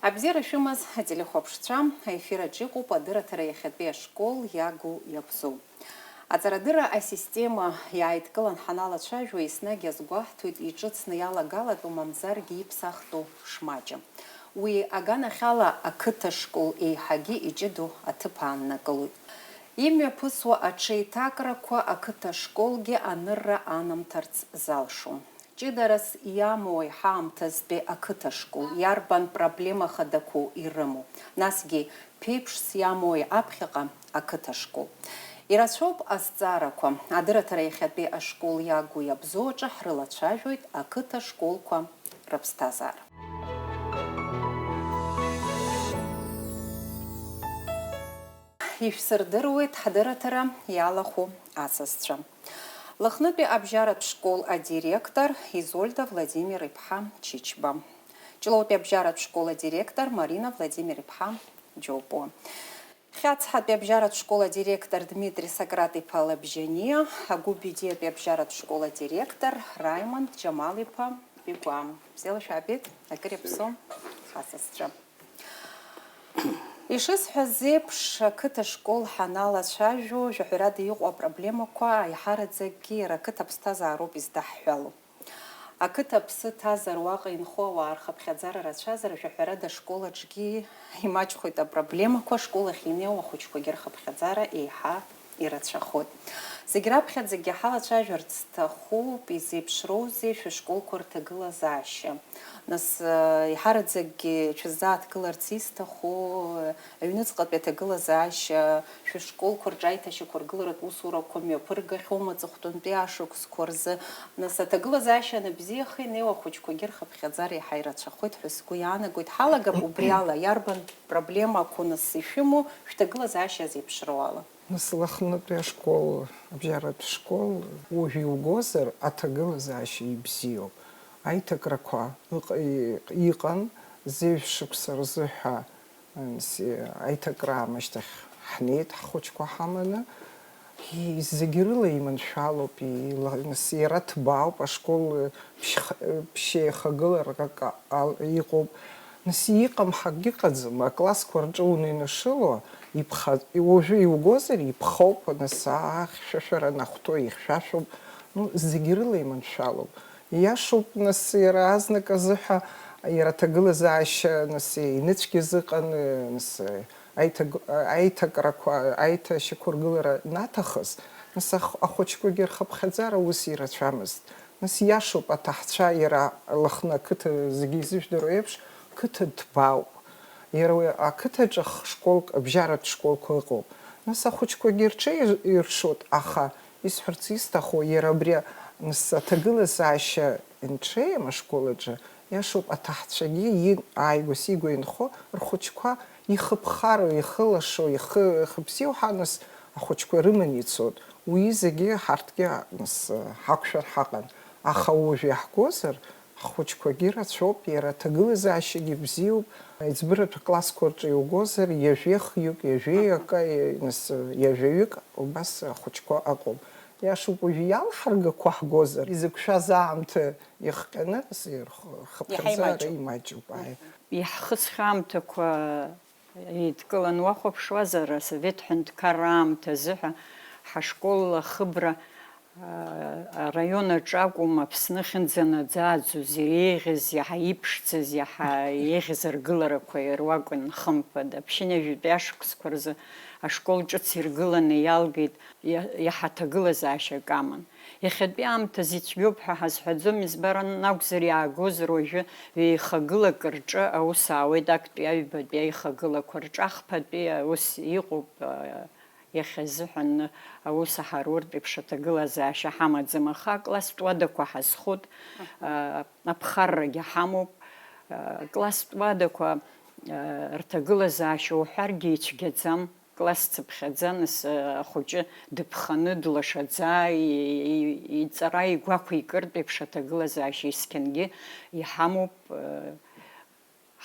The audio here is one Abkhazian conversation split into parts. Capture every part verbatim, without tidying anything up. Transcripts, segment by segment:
Абзиара шәымаз, ателехәаԥшцәа, аефир аҿы иҟоуп адырраҭара иахьатәи ашкол иагу иабзоу. Аҵарадырра асистема иааидкылан ҳаналацәажәо, еснагь иазгәаҳҭоит, иҿыцны иалагалатәу мамзаргьы иԥсахтәу шмаҷым. Уи аганахьала ақыҭа школ еиҳагьы иҷыдоу аҭыԥ ааннакылоит. Имҩаԥысуа аҽеиҭакрақәа ақыҭа школгьы анырра анамҭарц залшом. Ҷыдарас иамои ҳаамҭазтәи ақыҭа школ, иарбан проблема хадақәоу ирымоу, насгьы ԥеиԥшс иамои аԥхьаҟа ақыҭа школ? Ирацәоуп азҵаарақәа. Адырраҭара иахьатәи ашкол иагу иабзоу аҿы ҳрылацәажәоит ақыҭа школқәа рыԥсҭазаара. Ишәсырдыруеит ҳдырраҭара иалахәу асасцәа. Лыхнытәи абжьаратә школ адиректор Изольда Владимир-иԥҳа Чичба. Ҷлоутәи абжьаратә школ адиректор Марина Владимир-иԥҳа Џьопуа. Хьацҳатәи абжьаратә школ адиректор Дмитри Сократ-иԥа Лабжьаниа, Агәы-Бедиатәи абжьаратә школ адиректор Раимонд Џьамал-иԥа Бигәа. Бзиала шәаабеит, акыр иаԥсоу ҳасасцәа. Ишысҳәаз еиԥш, ақыҭа школ ҳаналацәажәо, жәаҳәарада иҟоу апроблемақәа аиҳараӡакгьы иара ақыҭа аԥсҭазаароуп издаҳҳәало. Ақыҭа аԥсы ҭазар, уаҟа инхо ауаа рхыԥхьаӡара рацәазар, жәаҳәарада ашкол аҿгьы имаҷхоит апроблемақәа, ашкол ахь инеиуа ахәыҷқәагьы рхыԥхьаӡара еиҳа ирацәахоит. Зегь раԥхьаӡагьы ҳалацәажәарц сҭахуп, изеиԥшроузеи шәышколқәа рҭагылазаашьа? Нас, э, иҳараӡакгьы шәызааҭгыларц исҭаху, э, аҩныҵҟатәи аҭагылазаашьа, шәышколқәа рҿы аиҭашьақәыргыларатә усурақәа мҩаԥыргахьоума аҵыхәтәантәи ашықәсқәа рзы? Нас аҭагылазаашьа аныбзиаха, инеиуа ахәыҷқәагьы рхыԥхьаӡара еиҳа ирацәахоит ҳәа сгәы иаанагоит. Ҳалагап убри ала, иарбан проблемақәоу нас ишәымоу шәҭагылазаашьа зеиԥшроу ала? Нас Лыхнытәи ашкол, абжьаратә школ, уажә иугозар, аҭагылазаашьа ибзиоуп. Аиҭакрақәа ыҟ-, и-, иҟан, зежә шықәса рзы ҳәа, анс-, аиҭакра аамышьҭахь ҳнеит ҳхәыҷқәа ҳаманы. И-, зегь рыла иманшәалоуп, ила-, нас иара ҭбаауп, ашкол, ԥшьх-, ԥшьеихагыларак ал-, иҟоуп. Нас иҟам ҳәа акгьы ыҟаӡам, аклассқәа рҿы унеинашыло, иԥха-, уажәы иугозар, иԥхоуп, нас ахьшәашәара анахәҭоу ихьшәашәоуп. Ну, зегь рыла иманшәалоуп. Ииашоуп, нас, иара азнык азыҳәа, иара аҭагылазаашьа, нас, иныцәгьаз ыҟан, нас, аиҭаг-, аиҭакрақәа, аиҭашьақәыргылара анаҭахыз, нас, ах-, ахәыҷқәагьы рхыԥхьаӡара ус ирацәамызт. Нас ииашоуп, аҭаҳцәа иара Лыхны ақыҭа зегьы изыжәдыруа еиԥш, қыҭа ҭбаауп. Иара уи ақыҭаҿы х-, школк, абжьаратә школқәа ыҟоуп. Нас ахәыҷқәагьы рҽеиршоит, аха исҳәарц исҭаху, иара абри, нас, аҭагылазаашьа анҽеим ашкол аҿы, ииашоуп, аҭаҳцәагьы ин-, ааигәа-сигәа инхо рхәыҷқәа ихыԥхароу, ихылашоу, ихы-, ихыбзиоу ҳәа, нас, ахәыҷқәа рыманы ицоит. Уи зегьы ҳарҭгьы, нас, ҳақәшәар ҳаҟан. Аха уажә иаҳгозар, ҳхәыҷқәагьы рацәоуп, иара аҭагылазаашьагьы бзиоуп, аиҵбыратә классқәа рҿы иугозар, ҩажәеи хҩык, ҩажәеи акы, нас, ҩажәаҩык, убас ахәыҷқәа ыҟоуп. Ииашоуп, уажәы иалҳаргақәа ҳгозар, изықәшәаз аамҭа ихҟьаны, нас, ирх-, рхыԥхьаӡара имаҷуп. Иаҳхысхьоу аамҭақәа еидкылан уахәаԥшуазар, асовет ҳәынҭқарра аамҭазы ҳәа ҳашкол ахыбра, аа, араион аҿы акәым, Аԥсны ахьынӡанаӡааӡоз, еиӷьыз, иаҳа иԥшӡаз, иаҳа еиӷьыз аргыларақәа ируакын, хымԥада. Ԥшьынҩажәатәи ашықәсқәа рзы ашкол ҿыц иргыланы иалгеит, иа-, иаҳа аҭагылазаашьак аман. Иахьатәи аамҭазы ицәгьоуп ҳәа ҳазҳәаӡом, избан акәзар, иаагозар уажәы ҩеихагылак рҿы аус аауеит, актәи аҩбатәи аихагылақәа рҿы ахԥатәи аус иҟоуп, а, иахьазыҳәан аус аҳаруртә еиԥш аҭагылазаашьа ҳамаӡам, аха акласстә уадақәа ҳазхоит, а, аԥхаррагьы ҳамоуп, а, акласстә уадақәа, а, рҭагылазаашьа уҳәаргьы ицәгьаӡам. Класс цыԥхьаӡа, нас, ахәыҷы дыԥханы, длашаӡа, и-, и-, иҵара игәақәикыртә еиԥш аҭагылазаашьа есқьынгьы иҳамоуп,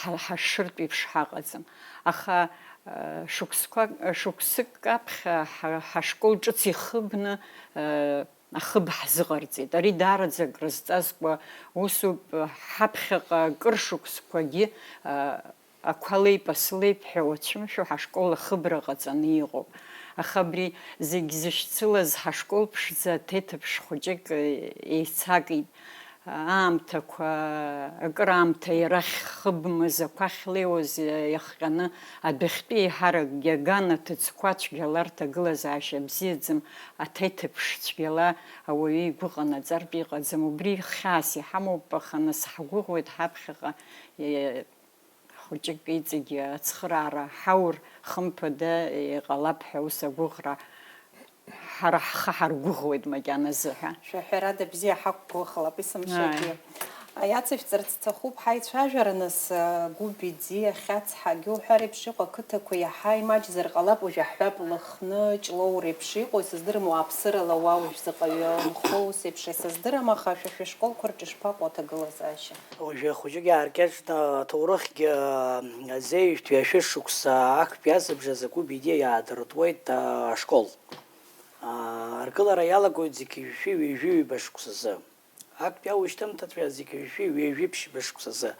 ҳа-, ҳашшыртә еиԥш ҳаҟаӡам. Аха, шықәсқәак, шықәсык аԥхьа ҳа-, ҳашкол ҿыц ихыбны, ахыб ҳзыҟарҵеит. Ари даараӡа акрызҵазкуа усуп, ҳаԥхьаҟа акыр шықәсқәагьы, ақәа леип, асы леип ҳәа уацәымшәо, ҳашкол ахыбра ҟаҵаны иҟоуп. Аха абри зегь зышьцылаз ҳашкол ԥшӡа аҭеҭыԥш хәыҷык, э, еицакит. Аамҭақәа, акыр аамҭа иарахь хыбмыз ақәа ахьлеиуаз иахҟьаны, адәахьтәи еиҳаракгьы аган аҭыӡқәа цәгьала рҭагылазаашьа бзиаӡам, аҭеҭыԥш цәгьала ауаҩы игәы ҟанаҵартә иҟаӡам. Убри хьаас иҳамоуп, аха нас ҳгәыӷуеит ҳаԥхьаҟа, е, хәыҷык иҵегьы ацхыраара ҳаур, хымԥада, иҟалап ҳәа ус агәыӷра ҳара ҳхы ҳаргәыӷуеит макьаназы ҳәа. Шәаҳәарада бзиа ҳақәгәыӷлап, есымшагьы. Ааи. Иацышәҵарц сҭахуп ҳаицәажәара, нас, Гәыби, Ӡиа, Хьац, ҳагьы уҳәар еиԥш иҟоу ақыҭақәа иаҳа имаҷзар ҟалап, уажә аҳәап, Лыхны, Ҷлоу реиԥш иҟоу, исыздырам, уааԥсырала уа уажә заҟаҩы нхо ус еиԥш исыздырам, аха шәа шәышколқәа рҿы ишԥаҟоу аҭагылазаашьа? Уажәы хәыҷык иааркьаҿны аҭоурыхгьы азеижәтәи ашәышықәса актәи азыбжазы Гәыби, Ӡиа иаадыртуеит, а, ашкол. А, аргылара иалагоит зегьы жәшәи ҩажәи ҩба шықәсазы. Актәи аушьҭымҭацәа зегьы жәшәи ҩажәи ԥшьба шықәсазы.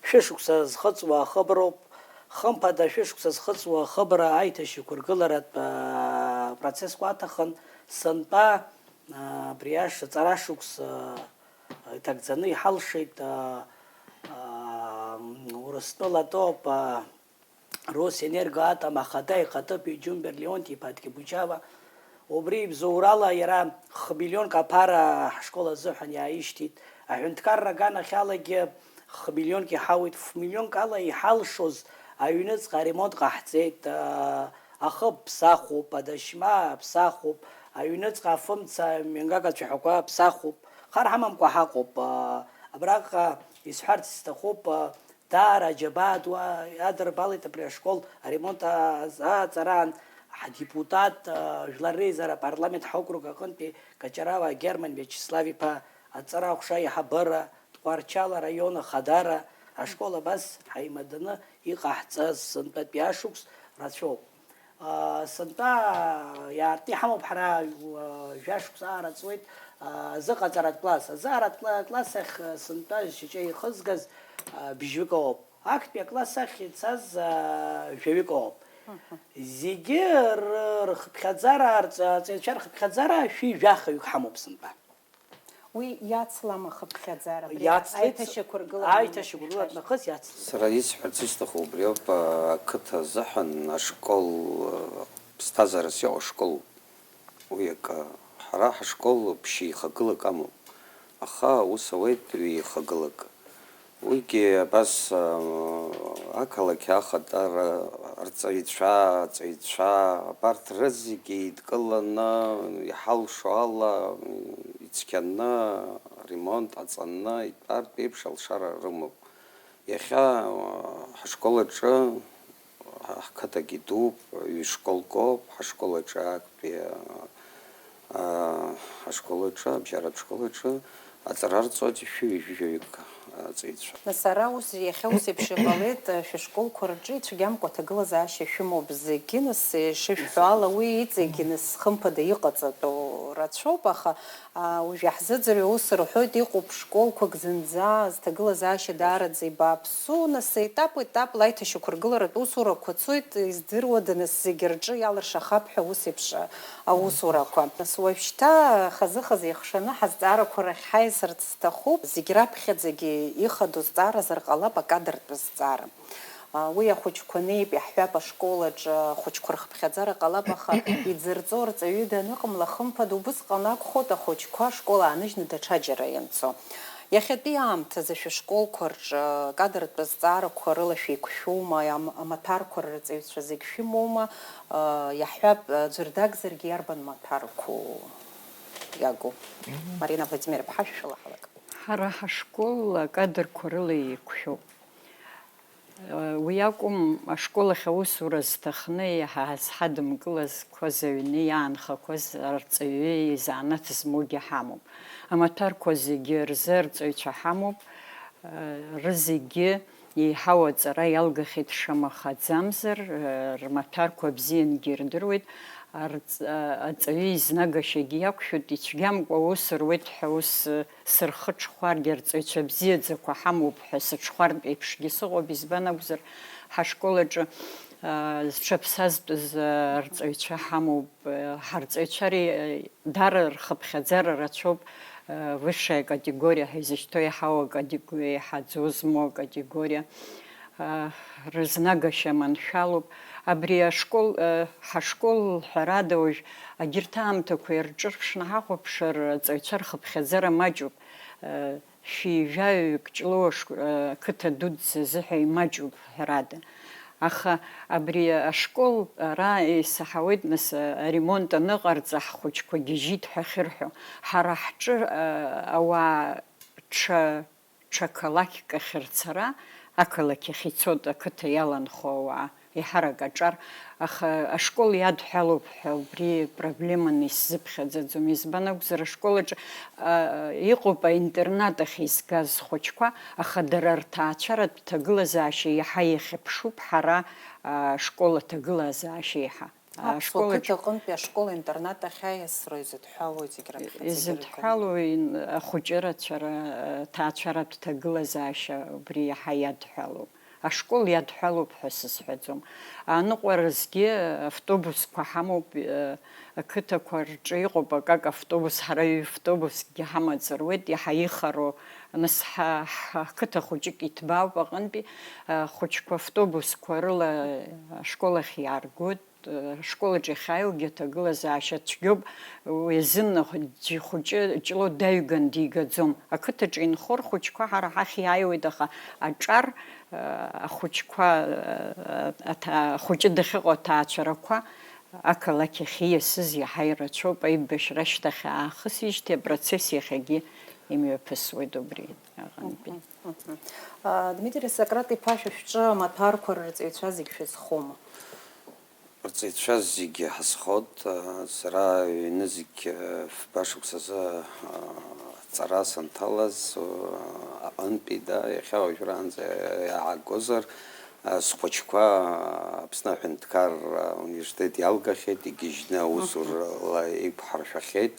Шәышықәса зхыҵуа ахыброуп. Хымԥада, шәышықәса зхыҵуа ахыбра аиҭашьақәыргыларатә, а, процессқәа аҭахын, сынтәа, а, абри аша ҵара шықәса иҭагӡаны иҳалшеит, а, а, Урыстәылатәоуп, а, Росэнергоатом ахада ихаҭыԥуаҩ Џьумбер Леонти-иԥа Ткибуџьава. Убри ибзоурала иара хмиллионк аԥара ҳашкол азыҳәан иааишьҭит. Аҳәынҭқарра аганахьалагьы хмиллионк иҳауеит. Фмиллионк ала иҳалшоз аҩныҵҟа аремонт ҟаҳҵеит. А, ахыб ԥсахуп, адашьма ԥсахуп, аҩныҵҟа афымца мҩангага ацәаҳәақәа ԥсахуп. Хар ҳамамкәа ҳаҟоуп. А, абраҟа исҳәарц сҭахуп, а, даара аџьабаа ду адырбалеит абри ашкол аремонт азааҵараан ҳдепутат, а, Жәлар Реизара апарламент ҳокруг аҟынтәи Каҷарава Герман Виачеслав-иԥа аҵара аҟәша аиҳабыра, Тҟәарчал араион ахадара, ашкол абас ҳаимаданы иҟаҳҵаз сынтәатәи ашықәс рацәоуп. А, сынтәа иаартны иҳамоуп ҳара, а, жәашықәс аараҵуеит, а, азыҟаҵаратә класс. Азыҟаҵаратә кла-, класс ахь, а, сынтәа шьаҿа ихызгаз, а, бжьҩык ауп. Актәи акласс ахь ицаз, а, жәаҩык ауп. Мгм. Зегьы ры-, рхыԥхьаӡара, арҵ-, арҵаҩцәа рхыԥхьаӡара шәи жәахаҩык ҳамоуп сынтәа. Уи иацлама хыԥхьаӡара, абри Иацлеит, аиҭашьақәыргылара аиҭашьақәыргылара нахыс иацлеит. Сара исҳәарц исҭаху убри ауп, ақыҭа азыҳәан ашкол, ԥсҭазаарас иҟоу ашкол, уи акы. Ҳара ҳашкол ԥшьеихагылак амоуп, аха аус ауеит ҩеихагылак. Уигьы абас, а, ақалақь ахадара, арҵаҩцәа, аҵаҩцәа, абарҭ рызегьы еидкыланы, иҳалшо ала, ицқьаны, аремонт ҟаҵаны итәартә еиԥш алшара рымоуп. Иахьа, а, ҳашкол аҿы, ҳа-, ҳқыҭагьы дууп, ҩышколк ауп, ҳашкол аҿы актәи, а, а, ҳашкол аҿы, абжьаратә школ аҿы аҵара рҵоит шәи ҩажәи жәаҩык аҵаҩцәа. Нас ара ус, иахьа ус еиԥш иҟалеит, шәышколқәа рҿы ицәгьамкәа аҭагылазаашьа шәымоуп зегьы, нас ишышәҳәо ала, уи иҵегьы, нас, хымԥада иҟаҵатәу рацәоуп, аха, а, уажә иаҳзыӡырҩуа ус рҳәоит, иҟоуп школқәак зынӡа зҭагылазаашьа даараӡа ибааԥсу, нас, етап-етапла аиҭашьақәыргыларатә усурақәа цоит, издыруада, нас, зегьы рҿы иалыршахап ҳәа ус еиԥш аусурақәа. Нас уажәшьҭа хазы-хазы ихшаны ҳазҵаарақәа рахь ҳаиасырц сҭахуп. Зегь раԥхьаӡагьы ихадоу зҵааразар ҟалап акадртә зҵаара. А, уи ахәыҷқәа неип, иаҳҳәап, ашкол аҿы ахәыҷқәа рхыԥхьаӡара ҟалап, аха иӡырҵо арҵаҩы даныҟамла, хымԥада, убысҟан акәхоит ахәыҷқәа ашкол ааныжьны даҽаџьара ианцо. Иахьатәи аамҭазы шәышколқәа рҿы акадртә азҵаарақәа рыла шәеиқәшәоума, ам-, амаҭәарқәа рырҵаҩцәа зегь шәымоума? Иаҳҳәап, аӡәыр дагзаргьы иарбан маҭәарқәоу иагу? Мгм. Марина Владимир-иԥҳа, шәшәылаҳалак. Ҳара ҳашкол акадрқәа рыла еиқәшәоуп. Уи акәым, ашкол ахь аусура зҭахны иаҳа ҳазҳадымкылазқәаз аҩны иаанхақәаз арҵаҩы изанааҭ змоугьы ҳамоуп. Амаҭәарқәа зегьы рзы арҵаҩцәа ҳамоуп. Рызегьы еиҳау аҵара иалгахьеит, шамахаӡамзар, рмаҭәарқәа бзиангьы ирдыруеит, арҵ-, аҵаҩы изнагашьагьы иақәшәоит, ицәгьамкәа аус руеит ҳәа ус сырхыҽхәаргьы, арҵаҩцәа бзиаӡақәа ҳамоуп ҳәа сыҽхәартә еиԥшгьы сыҟоуп, избан акәзар, Ҳашкол аҿы, аа, зҽаԥсазтәыз, аа, арҵаҩцәа ҳамоуп. Ҳарҵаҩцәа ри-, даара рхыԥхьаӡара рацәоуп, аа, высшая категориа ҳәа изышьҭоу, иаҳау акатегориа, иаҳаӡоу змоу акатегориа, аа, рызнагашьа маншәалоуп. Абри ашкол, аа, ҳашкол, ҳәарада, уажә агьырҭ аамҭақәа ирҿырԥшны ҳахәаԥшыр, арҵаҩцәа рхыԥхьаӡара маҷуп. Шәи жәаҩык Ҷлоу ашк-, ақыҭа дуӡӡа азыҳәа имаҷуп, ҳәарада. Аха абри ашкол ара исаҳауеит, нас, аремонт аныҟарҵа, ҳхәыҷқәа гьежьит ҳәа ахьырҳәо. Ҳара ҳҿы, а, ауаа ҽа, ҽа қалақьк ахь рцара, ақалақь ахь ицоит ақыҭа иаланхо ауаа. Еиҳарак аҿар, аха ашкол иадҳәалоуп ҳәа убри проблеманы исзыԥхьаӡаӡом. Избан акәзар, ашкол аҿы, а, иҟоуп аинтернат ахь изгаз схәыҷқәа, аха дара рҭаацәаратә ҭагылазаашьа иаҳа иахьыԥшуп ҳара, а, ашкол аҭагылазаашьа еиҳа. Аԥсуа Ашкол аҿы қыҭа аҟынтәи ашкол-интернат ахь аиасра изыдҳәалоу зегь раԥхьаӡагьы ирганы. Изыдҳәалоу ин-, ахәыҷы рацәара, а, ҭаацәаратә ҭагылазаашьа убри иаҳа иадҳәалоуп. Ашкол иадҳәалоуп ҳәа сызҳәаӡом. Аныҟәаразгьы автобусқәа ҳамоуп, э, ақыҭақәа рҿы иҟоуп акак автобус, ҳара ҩ-автобусгьы ҳамаҵ руеит, иаҳа ихароу, нас ҳа-, ҳа-, ҳқыҭа хәыҷык иҭбаауп аҟынтәи, э, ахәыҷқәа автобусқәа рыла ашкол ахь иааргоит. Ашкол аҿы иахьааиуагьы аҭагылазаашьа цәгьоуп, уи азын ахә-, џь-, хәыҷы Ҷлоу даҩган дигаӡом. Ақыҭаҿы инхо рхәыҷқәа ҳара ҳахь иааиуеит, аха аҿар, а, ахәыҷқәа, а, аҭа-, ахәыҷы дахьыҟоу аҭаацәарақәа ақалақь ахь ииасыз иаҳа ирацәоуп, аибашьра ашьҭахь аахысижьҭеи апроцесс иахьагьы имҩаԥысуеит убри аҟынтәи. Мгм, мгм. А, Дмитрий Сократ-иԥа, шәа шәҿы амаҭәарқәа рырҵаҩцәа зегь шәызхоума? Рҵаҩцәа зегьы ҳазхоит. Сара ҩнызқь фба шықәсазы аҵара санҭалаз аҟынтәи, да, иахьа уажәраанӡа иаагозар, схәыҷқәа Аԥсны аҳәынҭқарра университет иалгахьеит, игьежьны аусурала еиқәҳаршәахьеит.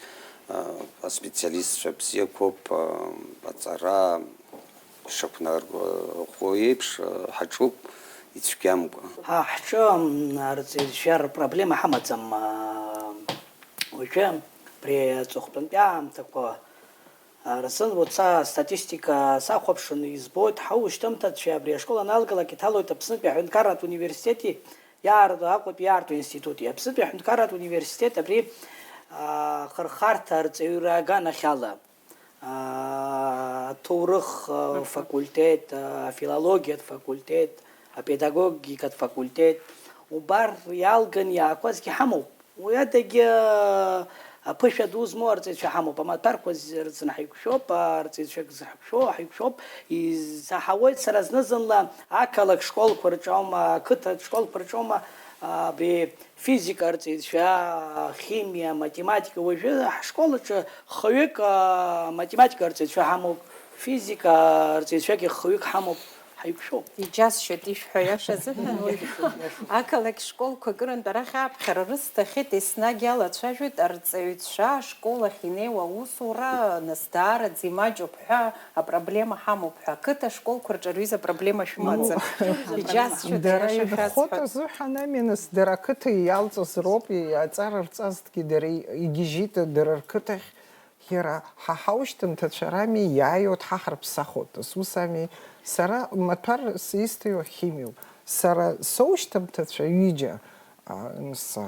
Аспециалистцәа бзиақәоуп, аҵара шақәнарго еиԥш, ҳаҿуп, ицәгьамкәа. Ҳа ҳҿы, м, арҵаҩцәа рпроблема ҳамаӡам, а, уажәы, абри аҵыхәтәантәи аамҭақәа, а, рзын уца астатистика сахәаԥшын избоит, ҳаушьҭымҭацәа абри ашкол аналгалак иҭалоит Аԥснытәи аҳәынҭқарратә университети иаарту, Аҟәатәи иаарту институти. Аԥснытәи аҳәынҭқарратә университет абри, а, ахырхарҭа арҵаҩра аганахьала. Аа, аҭоурых, а, Мгм. факультет, а, афилологиатә факультет, апедагогикатә факультет, убар иалган иаақәазгьы ҳамоуп. Уи адагьы, а, аԥышәа ду змоу арҵаҩцәа ҳамоуп. Амаҭәарқәа з-, рзын ҳаиқәшәоуп, а, арҵаҩцәак зҳаиқәшәо, ҳаиқәшәоуп. Изаҳауеит сара зны-зынла ақалақь школқәа рҿоума, ақыҭа школқәа рҿоума, а, абри Физика арҵаҩцәа, химиа, математика, уажәы ҳшкол аҿы хҩык, аа, математика арҵаҩцәа ҳамоуп, физика арҵаҩцәагьы хҩык ҳамоуп, ҳаиқәшәоуп. Иџьасшьоит ишәҳәо, иашазы. Ақалақь школқәа акырынтә арахь ааԥхьара рысҭахьеит, еснагь иалацәажәоит арҵаҩцәа ашкол ахь инеиуа аусура, нас даараӡа имаҷуп ҳәа. Апроблема ҳамоуп ҳәа, ақыҭа школқәа рҿы рҩыза проблема шәымаӡам. Ну, иџьасшьоит, дара иаша инхоит шәасҳәап. Азыҳәан ами, нас, дара ақыҭа иалҵыз роуп, и-, аҵара рҵазҭгьы дара и-, игьежьит, дара рқыҭахь, иара ҳа ҳаушьҭымҭацәа рами, иааиуеит, ҳа ҳарԥсахуеит, нас, ус ами, сара маҭәар сисҭиуа химиоуп, сара соушьҭымҭацәа ҩыџьа, а, нас,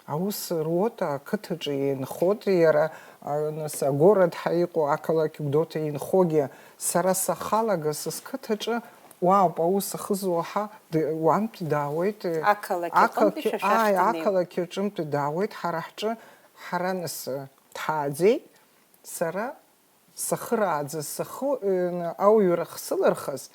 Аус руоута ақыҭаҿы инхоит, иара, а, нас, агород ҳәа иҟоу ақалақь Гәдоуҭа инхогьы, сара сахалага, са сқыҭаҿы уаауп аус ахызуа ҳа, д-, уантә даауеит, э, Ақалақь аҟынтәи ақалақь, шәа ааи, шәахь днеиуеит. Ақалақь аҿынтә даауеит, ҳара ҳҿы, ҳара, нас, э, дҳааӡеит, сара Сахырааӡаз, сахы, э, ауаҩра ахьсылырхыз,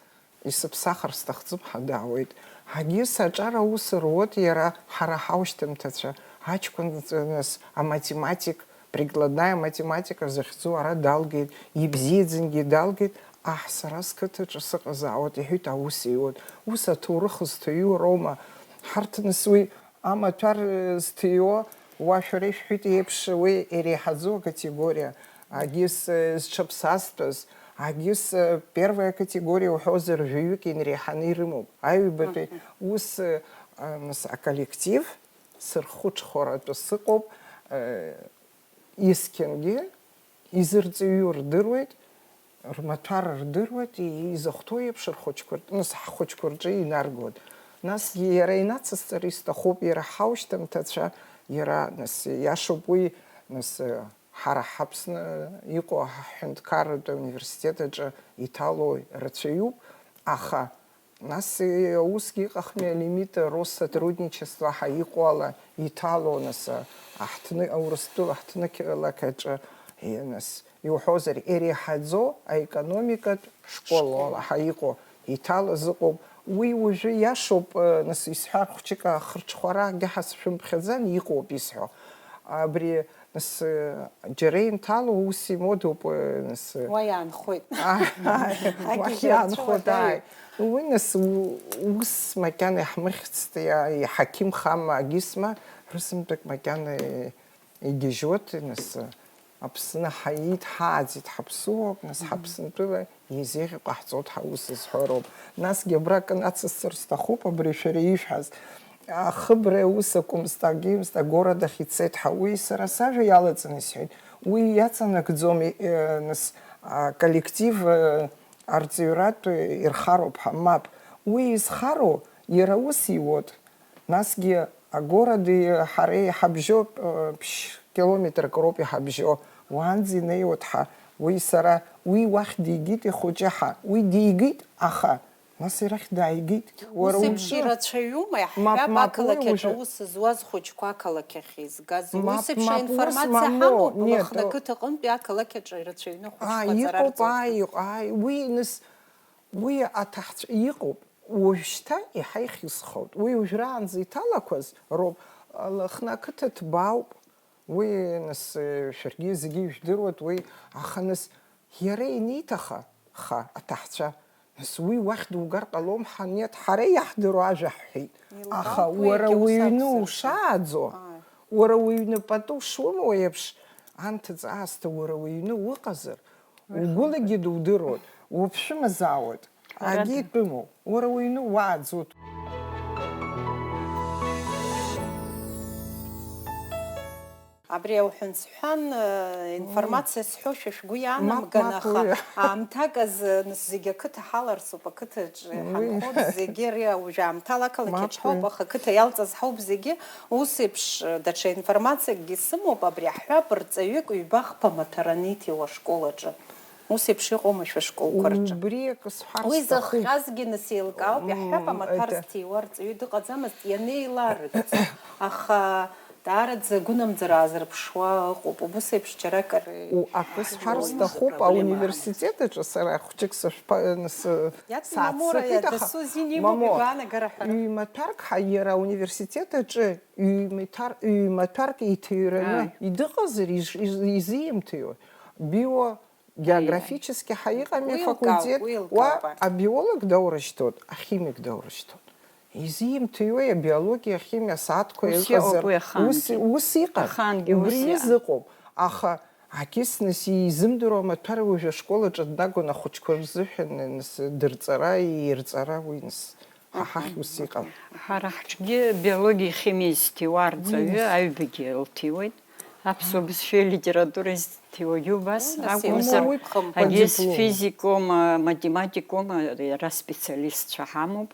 исыԥсахыр сҭахӡам ҳәа даауеит. Ҳагьы саҿар аус руеит иара ҳара ҳаушьҭымҭацәа, аҷкәын ҵ-, нас, аматематик, прикладная математика захьӡу ара далгеит, ибзиаӡангьы далгеит, аҳ, сара сқыҭаҿы сыҟазаауеит, иҳәеит, аус иуеит. Ус аҭоурых зҭыҩу роума? Ҳарҭ, нас, уи Амаҭәар, э, зҭиуа, уа шәара ишәҳәеит еиԥш, уи иреиҳаӡоу акатегориа, агьыс, э, зҽаԥсазтәыз, Агьыс, э, первая категория уҳәозар, жәаҩык инреиҳаны ирымоуп. Аҩбатәи ус, э, а, нас, аколлектив сырхәыҽхәаратәы сыҟоуп, э, есқьынгьы изырҵаҩу рдыруеит, рмаҭәар рдыруеит, и-, изыхәҭоу еиԥш рхәыҷқәа ртәы, нас, ҳхәыҷқәа рҿы инаргоит. Насгьы иара инацысҵар исҭахуп, иара ҳаушьҭымҭацәа, иара, нас, иашоуп уи, нас, э, ҳара ҳаԥсны иҟоу ҳҳәынҭқарратә университет аҿы иҭало рацәаҩуп, аха нас, э, усгьы иҟахми алимит Россотрудничество ҳәа иҟоу ала иҭало, нас, э, аҳҭны-, Урыстәыла ҳҭнықалақь аҿы, э, нас, иуҳәозар, иреиҳаӡоу аекономикатә школ ала ҳәа иҟоу иҭалаз ыҟоуп. Уи уажәы иашоуп, э, нас, исҳәар, хәҷык ахырҽхәарагьы ҳазшәымԥхьаӡан, иҟоуп исҳәо. Абри, нас, э, џьара инҭало ус имодоуп, э, нас, э, Уа иаанхоит. А, а, Агьежьы уахь иаанхоит, ацәуадаҩуп. Ааи. Уи, нас, у-, ус макьана иаҳмыхьцт, иа-, иҳақьымхама, агьысма, рызынтәык макьана, э, игьежьуеит, нас, э, Аԥсны ҳаит, ҳааӡеит, ҳаԥсуоуп, нас, Мгм. ҳаԥсынтәыла еизеиӷьу ҟаҳҵоит ҳәа ус зҳәо роуп. Насгьы абра акы нацысҵар сҭахуп, абри шәара ишәҳәаз. Ахыбра ус акәымзт, агьымзт, агород ахь ицеит ҳәа. Уи сара сажәа иалаҵаны исҳәеит. Уи иаҵанакӡом, э, нас, аколлектив, э, арҵаҩратә ирхароуп ҳәа. Мап. Уи изхароу иара ус иуоит. Насгьы агороди ҳареи ҳабжьоуп, э, ԥшь километрак роуп иҳабжьо. Уаанӡа инеиуеит ҳа. Уи сара, уи уахь дигеит ихәыҷы ҳа. Уи дигеит, аха нас ирахь дааигеит. Уара Ус еиԥш уҿы ирацәаҩума, иаҳҳәап, мап, мап, уи ақалақь аҿы уажәы аус зуаз хәыҷқәа ақалақь ахь изгаз? Мап, Ус еиԥш мап, ус информациа мамоу, ҳамоуп, нет, Лыхны э, ақыҭаҟынтәи ақалақь аҿы ирацәаҩны а, хәыҷқәа иҟоуп, ҵарҵоит. Ааи, иҟоуп, ааи, уи нас, уи аҭаҳцә-, иҟоуп, уажәшьҭа иаҳа ихьысхоит. Уи уажәраанӡа иҭалақәаз роуп, Лыхны ақыҭа ҭбаауп, уи нас, э, шәаргьы зегьы ижәдыруеит уи, аха нас иара ианиҭаха, ха, аҭаҳцәа, нас уи уахь дугар ҟалом, ҳа, нет, ҳара иаҳдыруа ажәа ҳҳәеит. Аха Илбаауп уи уара егьа ус уҩны акәзар. Ушааӡо, Ааи. Уара уҩны пату шумоу еиԥш, анҭыҵ аасҭа уара уҩны уҟазар, угәылагьы дудыруеит, уԥшәымазаауеит, Ҳәарада. Агьи итәыму, уара уҩны уааӡоит. Абри ауҳәан сҳәан, э, информациа сҳәошәа шәгәы иаанамган, мап, аха уи. Аамҭак азы, нас, зегьы ақыҭа ҳаларсуп, ақыҭаҿы Уи. Ҳанхоит, зегьы ари уажә аамҭала ақалақь Мап, аҿ ҳауп, уи. Аха ақыҭа иалҵыз ҳауп зегьы. Ус еиԥш, э, даҽа информациакгьы сымоуп, абри аҳәап, рҵаҩык ҩба-хԥа мацара аниҭиуа ашкол аҿы. Ус еиԥш иҟоума шәышколқәа рҿы? Убри акы сҳәар Уи сҭахуп. Зыхҟьазгьы, нас, еилкаауп, иаҳҳәап, М, амаҭәар это зҭиуа рҵаҩы дыҟаӡамызт, ианеиларыгӡа. Аха даараӡа агәынамӡара аазырԥшуа ыҟоуп. Убыс еиԥш џьаракыр У, акы сҳәар иҳәон. Сҭахуп, Проблема аамҭа. Ауниверситет аҿы сара хәҷык сышԥа-, сы-, Иаҵ Мамоу, сааҭсырхеит, иа аха, дасу зин имоуп, Мамоу, игәаанагара ҳәа. Ҩ-маҭәарк ҳа-, иара ауниверситет аҿы ҩ-маҭәар-, ҩ-маҭәарк иҭыҩраны Ааи. Идыҟазар, иж-, иж-, изимҭыҩуа? Био Географически ҳаиҟами Уи лкаауп, афакультет, уи уа лкаауп, ааи. Абиолог даурышьҭоит, ахимик даурышьҭоит. Изимҭыҩуеи абиологиа, ахимиа асааҭқәа Ус ыҟазар, иҟоуп уи ахаангьы. Ус, ус иҟан. Ахаангьы ус Убри иҟан. Изыҟоуп. Аха акисны сизымдыруа амаҭәар уажәы ашкол аҿы днагон ахәыҷқәа рзыҳәан, нас, дырҵара, ирҵара уи, нас. Ҳа ҳахь ус иҟан. Ҳара ҳҿгьы биологиеи химиеи зҭиуа арҵаҩы Уи. Аҩбагьы лҭиуеит. Аԥсуа бызшәеи литературеи зҭиуагьы убас Уи нас акәымзар, еиуоуп, хымԥада. Агьыс Диплом. Физикома, математикома, иара специалистцәа ҳамоуп,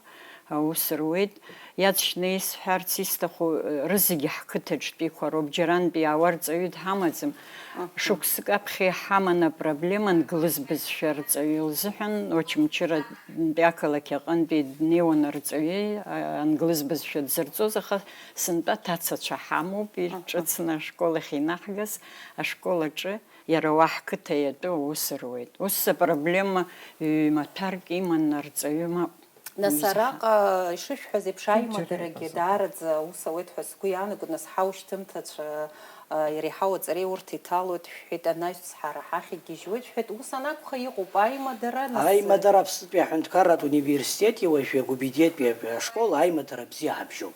аус руеит. Иаҵшьны исҳәарц исҭаху, рызегьы ҳқыҭаҿтәиқәа роуп, џьарантәи иаауа рҵаҩы дҳамаӡам. Аҳа. Шықәсык аԥхьа иҳаман апроблема англыз бызшәа рҵаҩы лзыҳәан, Очамчыратәи ақалақь аҟынтәи днеиуан арҵаҩы, а, англыз бызшәа дзырҵоз, аха сынтәа аҭацацәа ҳамоуп, Аҳа. Ирҿыцны ашкол ахь инаҳгаз, ашкол аҿы иара уа ҳқыҭа иатәу аус руеит. Ус апроблема ҩ-маҭәарк иман арҵаҩы мап. Нас Ҩыза. Араҟа, ишышәҳәаз еиԥш, аимадарагьы Џьаракызаап. Даараӡа аус ауеит ҳәа сгәы иаанагоит, нас ҳаушьҭымҭацәа, а, иреиҳау аҵареи урҭ иҭалоит, шәҳәеит, анаҩс ҳара ҳахь игьежьуеит, шәҳәеит, ус анакәха иҟоуп аимадара, нас, Аимадара Аԥснытәи аҳәынҭқарратә университети уажәы Гәыбидиатәи ашкол аимадара бзиа ҳабжьоуп.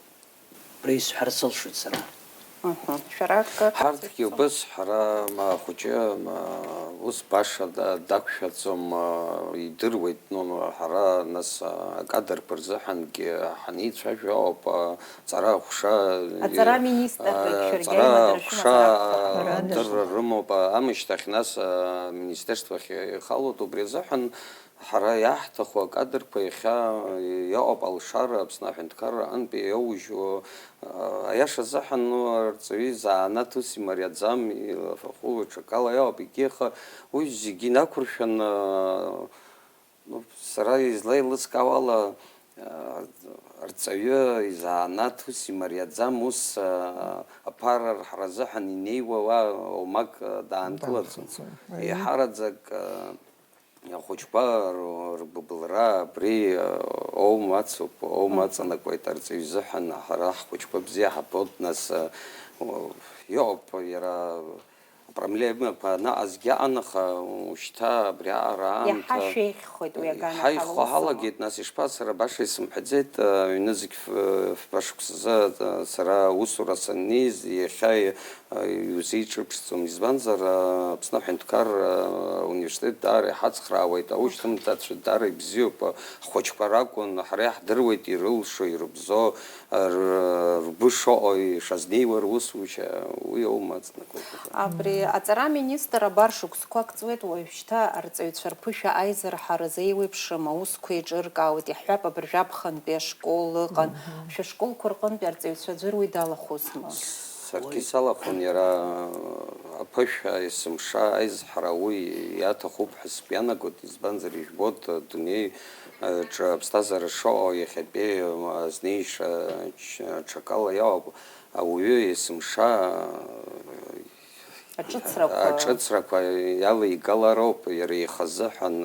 Убри исҳәар сылшоит сара. Мгм. Шәара акы Ҳарҭгьы шәзыхьӡом? Убыс, ҳара, ма, ахәыҷы, ма, ус баша да- дақәшәаӡом, ма, идыруеит, ну, ну, ҳара, нас, а, акадрқәа рзыҳәангьы ҳаницәажәо ауп, а, ҵара аҟәша, Аҵара и- министрра а, шәаргьы ҵара аимадара аҟәша, шәымазар акәхап. а, Ҳәарада. Адырра рымоуп, а, амышьҭахь, нас, а, министерствахь ихалоит, убри азыҳәан ҳара иаҳҭаху акадрқәа иахьа иҟоуп алшара Аԥсны аҳәынҭқарра аҟынтәи иоужьуа, а, аиаша азыҳәан, ну, арҵаҩы изанааҭ ус имариаӡам, илафахәы ҽакала иоуп, егьи, аха уи зегьы инақәыршәаны, а, ну, сара излеилыскаауа ала, а, арҵаҩы изанааҭ ус имариаӡам, ус, а, аԥара рҳара азыҳәан инеиуа уа оумак, а, даанкылаӡом. Даанхаӡом, аиеи. Еиҳараӡак, а, Ахәыҷқәа р- рбыбылра абри, э, оумацоуп, оумаҵанакуеит арҵаҩы изыҳәан, ҳара ҳхәыҷқәа бзиа ҳабоит, нас, э, о, иоуп, иара апроблемақәа анаҟазгьы аан, аха ушьҭа абри аҟара аамҭа Иаҳа шәеиӷьхоит уи аганахьала, иҳаиӷьхо усоума? Ҳалагеит, нас ишԥа, сара баша исымҳәаӡеит, э, аҩны зегь ф- фба шықәсазы, э, сара аусура саннеиз, иахьа Иузеиҿырԥшӡом, избанзар, Аԥсны аҳәынҭқарра университет даара иҳацхраауеит, аушьҭымҭацәа даара ибзиоуп, ҳхәыҷқәа ракәын, ҳара иаҳдыруеит ирылшо, ирыбзо, р- ргәы шыҟоу, ишазнеиуа русушьа, уи аума аҵанакуеит. Абри аҵара аминистр абар шықәсқәак ҵуеит, уажәшьҭа арҵаҩцәа рԥышәа аизырҳаразы еиуеиԥшым аусқәа еиҿыркаауеит, иаҳҳәап, абыржәы аԥхынтәи ашкол ыҟан. Шәышколқәа рҟынтәи арҵаҩцәа аӡәыр уи далахәызма? Саргьы салахәын иара аԥышәа есымша аизҳара уи иаҭахуп ҳәа сгәы иаанагоит, избанзар ижәбоит адунеи аҿы аԥсҭазаара шыҟоу иахьатәи азнеишьа ҽ- ҽакала иоуп, ауаҩы есымша Аҿыцрақәа. Аҿыцрақәа иалеигалароуп иара ихазыҳәан,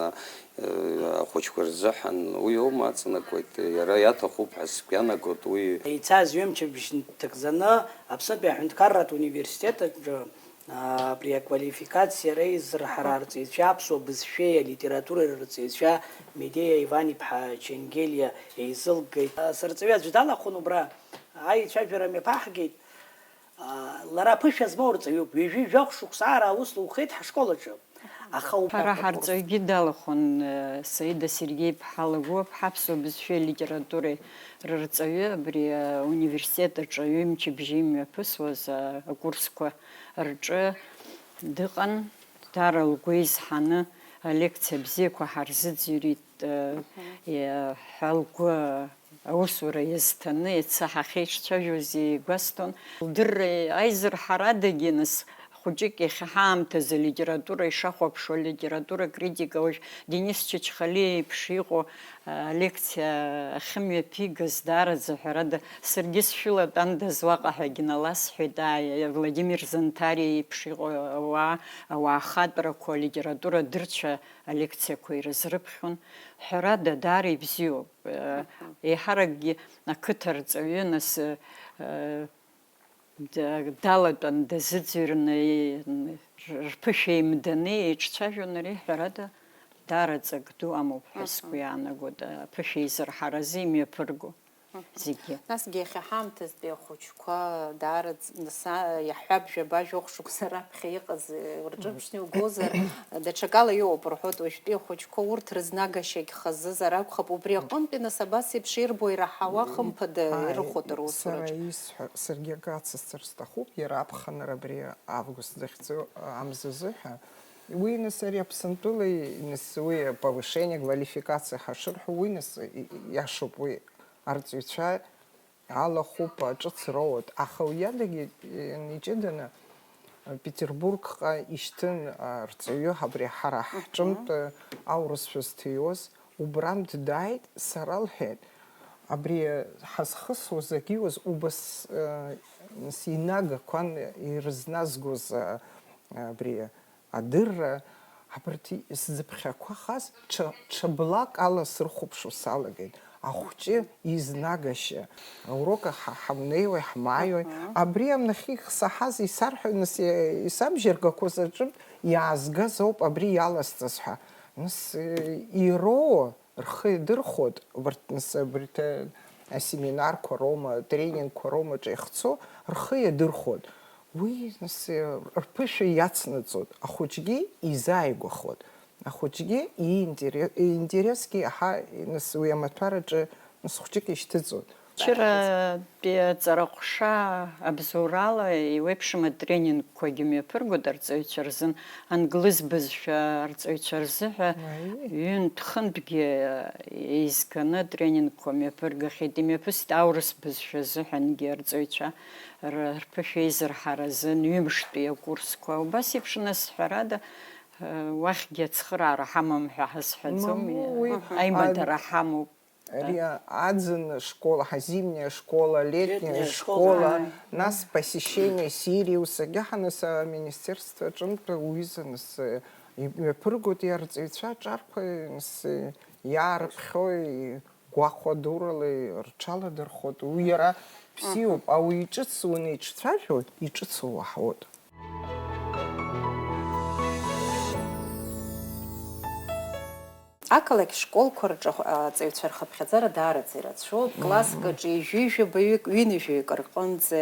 ахәыҷқәа рзыҳәан, уи аума аҵанакуеит, иара иаҭахуп ҳәа сгәы иаанагоит уи. Ицаз ҩымчыбжь нҭакӡаны Аԥснытәи аҳәынҭқарратә университет аҿы, а, абри аквалификациа реизырҳара арҵаҩцәа, аԥсуа бызшәеи алитературеи рырҵаҩцәа Медеиа Иван-иԥҳа Ченгелиа еизылгеит. Сырҵаҩы аӡә далахәын убра, аицәажәара мҩаԥаҳгеит. Лара ԥышәа змоу рҵаҩуп, ҩажәи жәохә шықәса аара аус лухеит ҳашкол аҿы. Аха уб- Ҳара ҳарҵаҩгьы далахәын, Саида Сергеи-иԥҳа Лагәыаԥҳа, аԥсуа бызшәеи алитературеи рырҵаҩы, абри ауниверситет аҿы ҩымчыбжьа имҩаԥысуаз акурсқәа рҿы дыҟан, даара лгәы изҳаны алекциа бзиақәа ҳарзыӡырҩит, ҳәа лгәы аусура иазҭаны, иацы ҳахьеицәажәоз игәасҭон. Лдырра аизырҳарадагьы, нас, хәыҷык иахьа ҳаамҭазы алитература ишахәаԥшуа, алитература критика, уажә Денис Чачхалиа иеиԥш иҟоу, алекциа ахьымҩаԥигаз, даараӡа, ҳәарада, саргьы сшәылатәандаз уаҟа ҳәагьы наласҳәеит, ааи, Владимир Занҭариа иеиԥш иҟоу ауаа, ауаа ахатәрақәа, алитература адырцәа алекциақәа ирызрыԥхьон. Ҳәарада, даара ибзиоуп. Еиҳаракгьы ақыҭа рҵаҩы, нас, далатәан дазыӡырҩны, рԥышәа еимданы еиҿцәажәон ари, ҳәарада, даара ҵак ду амоуп ҳәа сгәы иаанагоит, аԥышәа еизырҳаразы имҩаԥырго зегьы. Насгьы иахьа ҳаамҭазтәи ахәыҷқәа даараӡ-, нас, а, иаҳҳәап, жәаба-жәохә шықәса раԥхьа иҟаз, э, урҿырԥшны иугозар, даҽакала иҟоуп рҳәоит, уажәтәи ахәыҷқәа урҭ рызнагашьагь хазызар акәхап, убри аҟынтәи, нас, абас еиԥш ирбо, ираҳауа, хымԥада, Ааи, ирыхәоит русураҿ. Сара исҳәо, саргьы акы ацысҵар сҭахуп, иара аԥхынра абри август захьӡу амзазы ҳәа. Уи, нас, ари Аԥсынтәылеи, нас, уи повышение квалификации ҳашырҳәо, уи, нас, и-, иашоуп, уи арҵаҩцәа алахәуп, ҿыц роуеит. Аха уи адагьы, э, иҷыданы, э, Петербургҟа ишьҭын, э, арҵаҩы абри ҳара ҳҿынтә, э, аурысшәа зҭиуаз, убрантә дааит, сара лҳәеит, абри, э, ҳазхысуаз, агьиуаз убас, э, нас инагақәан ирызназгоз, э, абри адырра, абарҭ сзыԥхьақәахаз ҽа, ҽа блак ала срыхәаԥшуа салагеит. Ахәҷы изнагашьа, аурок аха ҳамнеиуеи ҳмааиуеи, абри амнахьы ихсаҳаз исарҳәоит, нас, исабжьаргақәаз аҿынтә иаазгаз ауп абри иаласҵаз ҳәа. Нас, э, ироуа, рхы идырхәоит, убарҭ, нас, абарҭ, э, асеминарқәа роума, атренингқәа роума ҿа ихцо, рхы иадырхәон. Уи, нас, рԥышәа иацнаҵон, ахәыҷгьы изааигәахоит. Ахәыҷгьы иинтере-, иинтересгьы иаҳа, нас, уи амаҭәараҿы, нас, хәҷык ишьҭыҵуан. Чыратәи аҵараҟәша абзоурала еиуеиԥшым атренингқәагьы мҩаԥыргоит арҵаҩцәа рзын, англыз бызшәа арҵаҩцәа рзыҳәа Уаҩы. Ҩынтә-хынтәгьы еизганы атренингқәа мҩаԥыргахьеит, имҩаԥысит аурыс бызшәа азыҳәангьы арҵаҩцәа р-, рԥышәа еизырҳара азын ҩымштәи акурсқәа. Убас еиԥш, нас, ҳәарада, уахьгьы ацхыраара ҳамам ҳәа ҳазҳәаӡом. Мамоу, уи аимадара ад-, ҳамоуп. Ари аӡын школа, ҳазимниа школа, летняя Летняя школа, школа. Ааи. Нас посещение Сириусагьы ҳаныс аминистерство аҿынтә уҩыза нас, э, имҩаԥыргоит иарҵаҩцәа аҿарқәа, нас, э, иаарыԥхьои, гәахәа дурала рҽаладырхәоит. Уи иара бзиоуп, ауаҩы иҿыц уанеиҿцәажәо, иҿыцу уаҳауеит. Ақалақь школқәа рҿы аҵаҩцәа рхыԥхьаӡара даараӡа ирацәоуп. Класск аҿы ҩажәи жәабаҩык, ҩынҩажәаҩык рҟынӡа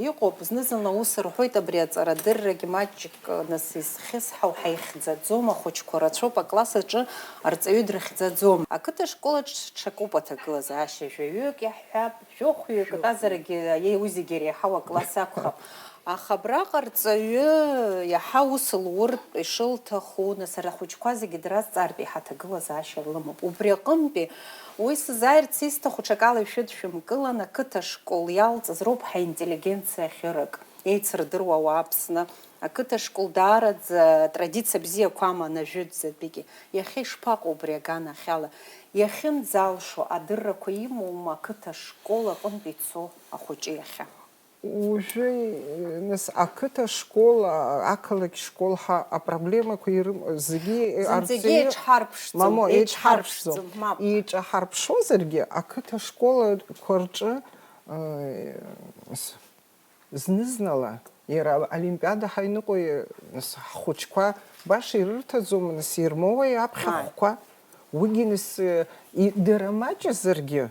иҟоуп. Зны-зынла ус рҳәоит, абри аҵарадыррагь маҷк, нас, изхьысҳау ҳаихьӡаӡом, ахәыҷқәа рацәоуп, акласс аҿы арҵаҩы дрыхьӡаӡом. Ақыҭа школ аҿ ҽакуп аҭагылазаашьа, жәаҩык иаҳҳәап, жәохәҩык атәазарагьы, аиеи, уи зегьы иреиҳау акласс акәхап. Аха абраҟа арҵаҩы иаҳа ус луртә ишылҭаху, нас, ара ахәыҷқәа зегьы дразҵаартә еиҳа аҭагылазаашьа лымоуп. Убри аҟынтәи уи сзааирц исҭаху, ҽакала ишәыдшәымкылан, ақыҭа школ иалҵыз роуп ҳаинтеллигенциа ахьырак, еицырдыруа ауаа Аԥсны. Ақыҭа школ даараӡа атрадициа бзиақәа аман ажәытәӡатәигьы. Иахьа ишԥаҟоу убри аганахьала? Иахьынӡалшо адыррақәа имоума ақыҭа школ аҟынтә ицо ахәыҷы иахьа? Уажәы, нас, ақыҭа школ, а-, ақалақь школ ҳәа апроблемақәа ирым-, зегьы, э, Зынӡагьы арҵаҩы еиҿҳарԥшӡом, Мамо, еиҿҳарԥшӡом. еиҿҳарԥшӡом, мап. Еиҿаҳарԥшозаргьы, ақыҭа школқәа рҿы, э, с-, зны-знала иара олимпиада ҳаиныҟәо, э, нас, ҳхәыҷқәа баша ирырҭаӡом, нас, ирмоуеи аԥхьа Ааи. хәқәа? Уигьы, нас, э, и-, дара маҷызаргьы,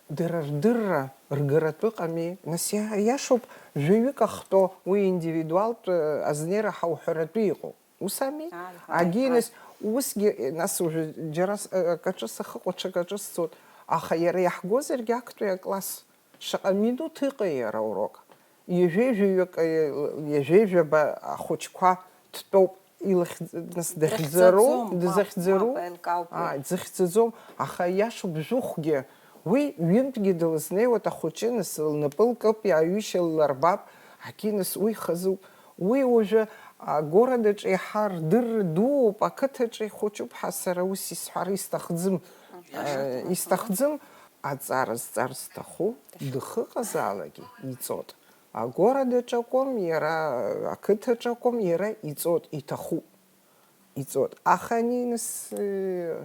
Дара рдырра ргаратәы ыҟами, нас, иа-, иашоуп, жәаҩык ахтәо, уи индивидуалтә, э, азнеира ҳауҳәаратәы иҟоуп. Ус ами? Ааи, ҳәа, Агьи, ҳәа. Нас, усгьы, э, нас, уажәы џьара с-, э, акаҿы сахыҟоу, ҽакаҿы сцоит, аха иара иаҳгозаргьы актәи акласс. Шаҟа минуҭ ыҟеи иара аурок? Ҩажәеи-жәаҩык, ҩажәеи-жәаба ахәыҷқәа дтәоуп, илахь-, нас, дахьӡару, Дахьӡаӡом, мап, дызахьӡару? Мап, еилкаауп уи. Ааи, дзыхьӡаӡом, аха иашоуп, жәохәгьы. Уи ҩынтәгьы дылзнеиуеит ахәыҷы, нас, лнапы лкып, иааҩышьа лларбап, аки, нас, уи хазуп. Уи уажәы агорадаҿ еиҳа рдырра дууп, ақыҭаҿы ихәыҷуп ҳәа сара ус исҳәар исҭахӡам. Иашоуп. Э, исҭахӡам. Аҵара зҵар зҭаху дыхыҟазаалакгьы иҵот. Агорадаҿ акәым, иара ақыҭаҿ акәым, иара иҵот, иҭахуп. Иҵот. Аха ани, нас, э,